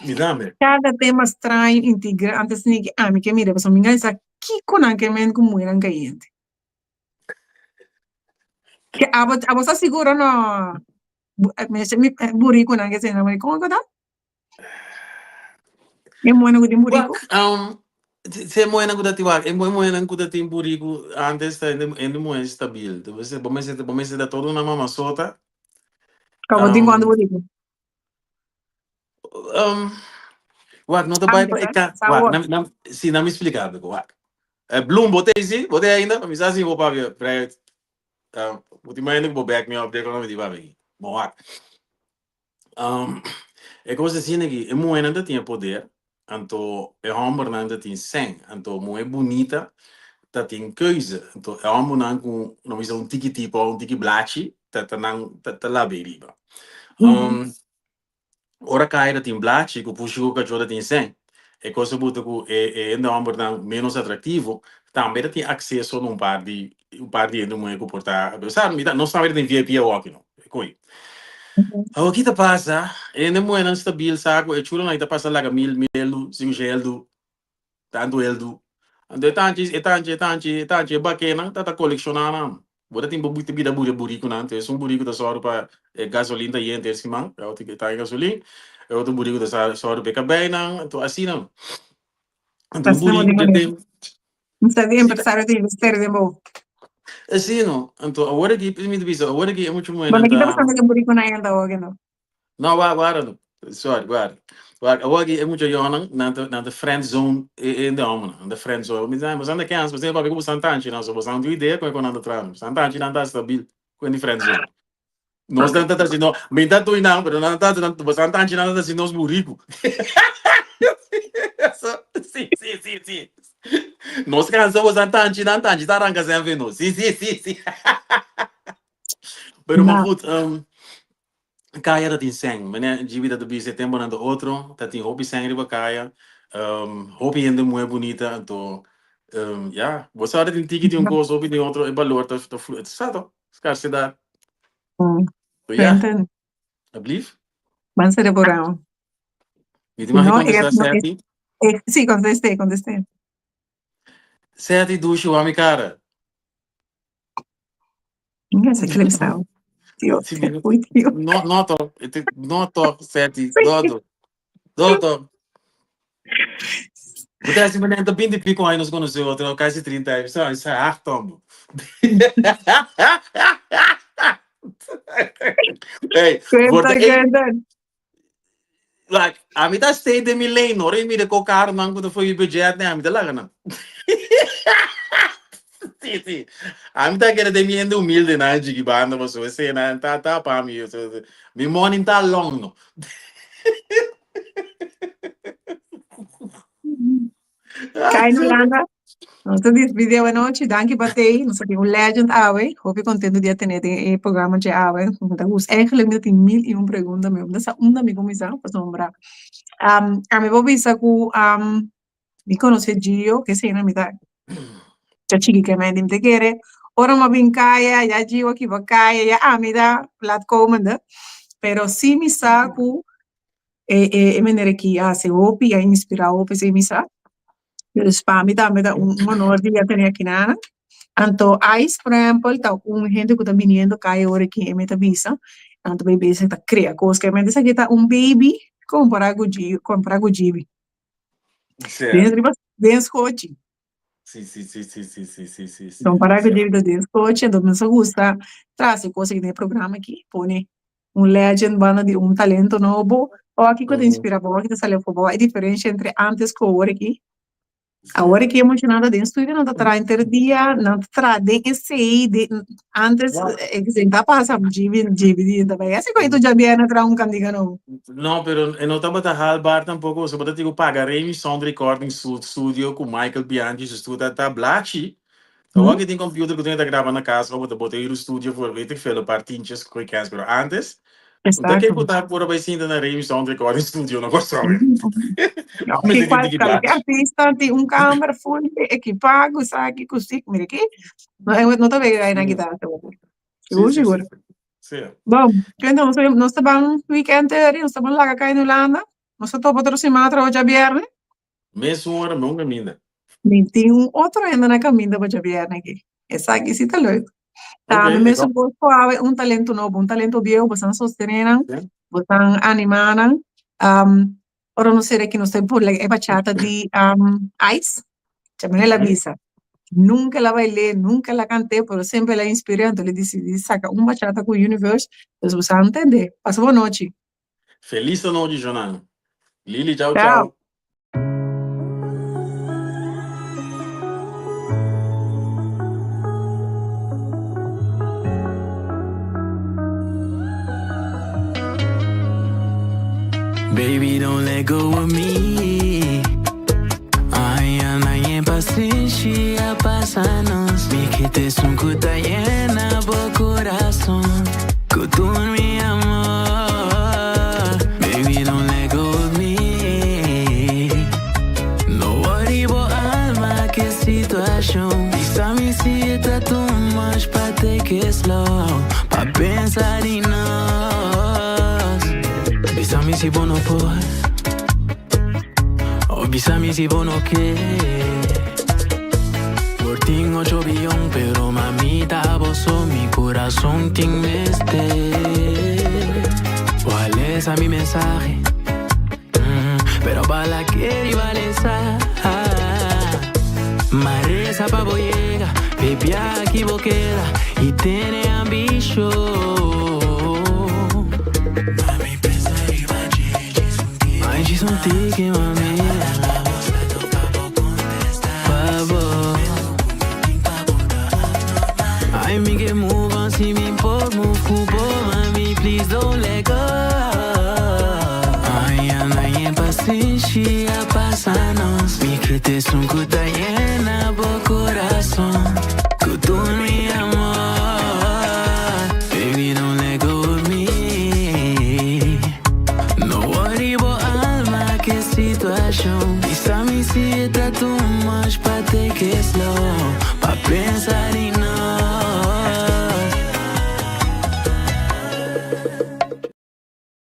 Mi tambe. Cada tema straño, intrigante, sneaky, ami ke mira, pasobra mi no sa kiko nan ke men ku muenan kayente. Ke abo, abo sa sigur o no? Mi, mi buriku nan ke sena, kon ku ta? E muenan ku tin buriku? Wak, um, se muenan ku ta tin wak, e muenan ku ta tin buriku antes ta hende, hende muhe stabil. Bo mester, bo mester ta todo una mamasota. Kabo tin Um, kuantu buriku? Um, wak, no ta bai pa e ka, wak, na, na, si, na mi explica bo, wak. Eh, Bloem, bo te si? Bo te ainda? Mi sa si bo papia vrij. Uh, bo tin ainda ku bo back me up de kono mi di papia aki. Bon, wak. Um, e kos asina aki, e muhénan ta tin e poder, anto e hòmbernan ta tin sèn, anto muhé bunita ta tin keuze, anto e hòmbernan ku no bisa un tiki tipo òf un tiki blachi ta ta nan ta ta labe riba. Um, ora kai ta tin blachi ku pushi ku kachó ta tin sèn, e kos a buta ku e e hende hòmbernan ménos atraktivo tambe ta tin akseso na un par di un par di hende muhé ku por ta, sa mi ta nos tambe ta tin VIP awoki no, e ko'i. Awor ki ta pasa? E hende muhénan stabil sa ku e chulonan ta pasa laga mil mil eldu, sinku shen eldu, tantu eldu. Anto e tanchi e tanchi e tanchi e tanchi e bakénan ta ta kolekshoná nan. Bo ta tin bo ta bira buri e burikunan. Anto esun buriku ta sòru pa e gasolin ta yen henter siman, e otro ta gasolin, e otro buriku ta sòru pa e kabeinan, anto asina. Anto un Asina buriku bo dje di tem. Sa di Sí, empresario ta investeri den bo. Así no. Anto awor aki, mi ta bisa, awor aki e mucha Bo muhernan no kita ta. pasando den burikunan ainda awor ki no. No, wa, wara no. Sorry, wara. Wak, awor aki e mucha yonan, nan ta, nan ta friend zone e e hende hombernan. Nan ta friend zone. Mi sa, boso anda kens, boso papia ku boso tanchi nan, so boso no tin idea kon e kon nan ta traha. Boso tanchi nan ta stabil ku e di friend zone. Nos nan ta ta nos, mi ta tui nan, pero nan ta nan, boso tanchi nan ta hasi nos buriku. So, si, si, si, si. Nos kansa boso tanchi nan, tanchi ta ranka sen fe nos. Si, si, si, si. Pero maar Na. goed, um, Kaya ta tin sèn. Meneer Gibi ta ta bisa e temponan ta otro, ta tin hopi sèn riba kaya, hopi hende muhé bunita, anto ya, bo sa ora tin tiki tin un kos, hopi tin otro, e balor ta ta flu, sa to, skarsedat. So ya, Quentin, alblief. ban sera programa. Mi tin mag No, e, kontestá no, e, Seti? e, sí, kontesté, kontesté. Seti dushi wak mi kara. Mira ese clip sao. Dios, Sí, qué mi- uy, Dios. No, no toch, no toch, Seti, no toch. No toch. Bo ta hasi manera ta binti pico aña nos conoce otro, casi 30 aña. Sa, sa hard tombo. Hey, voor Cuenta, de een, cuenta. like, a mi ta stay den mi lane, ora mi mira ko karo nan ku ta for mi budget, nee, a mi ta laga nan. Sí, sí. A mi ta kere den mi hende humilde nan chiki banda paso ese nan ta ta pa mi. Mi money ta long no. Kai Nolanda, nos ta despidi awe nochi. Danki pa tei. Nos ta tin un legend awe. Hopi contento di a tene den e programa dje awe. Mi ta gusta. Eigenlijk mi ta tin mil y un pregunta. Mi no sa unda mi cuminsa pasobra um, ami por bisa cu um, mi conoce Gio, que esei mi ta ta chiki ke mi ta kere. Ora mi a bin kaya, ya Gio a kiba kaya, ya ami ta laatkomende. Pero sí mi sa cu E e e manera ki a hasi hopi, a inspirá hopi esei mi sa. Dus pa mi tambe ta un honor di a tene aki nan. Anto Ice por ehempel ta un hende ku ta biniendo kai ora ki e mi ta bisa, nan ta bay bezig ta krea kos ke mente esaki ta un baby kompará ku Gio kompará ku Gibi. Den riba den skochi. Sí, sí, sí, sí, sí, sí, sí, sí, sí. Kompará ku Sí. Gibi ta den skochi, anto mi sa gusta trase kos aki den e programa aki, pone un legend banda di un talento nobo, o kiko ta inspira bo, kiko ta sali afó bo, e diferencia entre antes ku awor aki. Awor aki e muchanan ta den studio, nan ta traha henter dia, nan ta traha den esei, den antes esei ta pasa, djibi djibi di ta bai hasi koe tur djabièrnè traha un kandiga nobo. No, pero e no tabata haalbaar tampoco, pasobra bo ta tin ku paga Remy Sound Recording Studio ku Michael Bianchi su studio ta ta blachi. Awor ki tin computer ku tin ta graba na cas of bo ta bota ir studio voor weet ik veel een paar tientjes ku kens pero antes un ta ke ku ta por a bai sinta na Remy Sound Recording Studio na Kòrsou ya. No, Mester ki tin cual tiki cualke blachi. artista tin un camera full ekipa ku esaki ku si mira aki no no ta wega gai na guitarra Sí, sigur sí, sí, sigur. sí. Bon, kende nos nos ta ban weekend eri nos ta ban laga kai na Hulanda nos ta topa otro siman atrobe djabierne. Mesun ora no kaminda. Mi tin un otro hende na kaminda pa djabièrnè aki. Esaki si ta leuk. Tambe Ok, mesun kos ku awe un talento nobo, un talento bieu, bosan sostené nan, bosan animá nan. Ora nos sera aki nos ta por e bachata di Ice, Chamela el a bisa, nunka el a bail'é, nunka el a kant'é, pero semper el a inspir'é, anto el a disidí saka un bachata ku Universe, pues bosan tende. Pasa bon nochi. Felis anochi, Jonan. Lili, chau Chao. chau. Baby, don't let go of me. Ay, anay paciencia pasa nos. Mi que te sunkuta llena bo corazón. Kutun mi amor. Baby, don't let go of me. No worry, bo alma, que situación. Bisa mi si está too much pa take it slow. Pa pensar en nos. Bisa mi si bo no por. O bisa mi si bo no ke. Por tin ocho billón, pero mamita, vos sos mi corazón tin mester. ¿Cuál es a mi mensaje? Pero bala quiere y vale esa. Mareza pa boyega, baby aquí bo queda y tiene ambición. Mami, pensa riba Ay, un tiki, mami. Pa bo. Ay, mi ke move on, si mi por move ku bo, mami, please don't let go. Ay, anay paciencia pasa nos. Mi que te sunkuta llena bo corazón. Kutun mi amor. Baby, don't let go of me. No worry, bo alma, que situación. Bisa mi si está too much pa take it slow. Pa pensar en nos.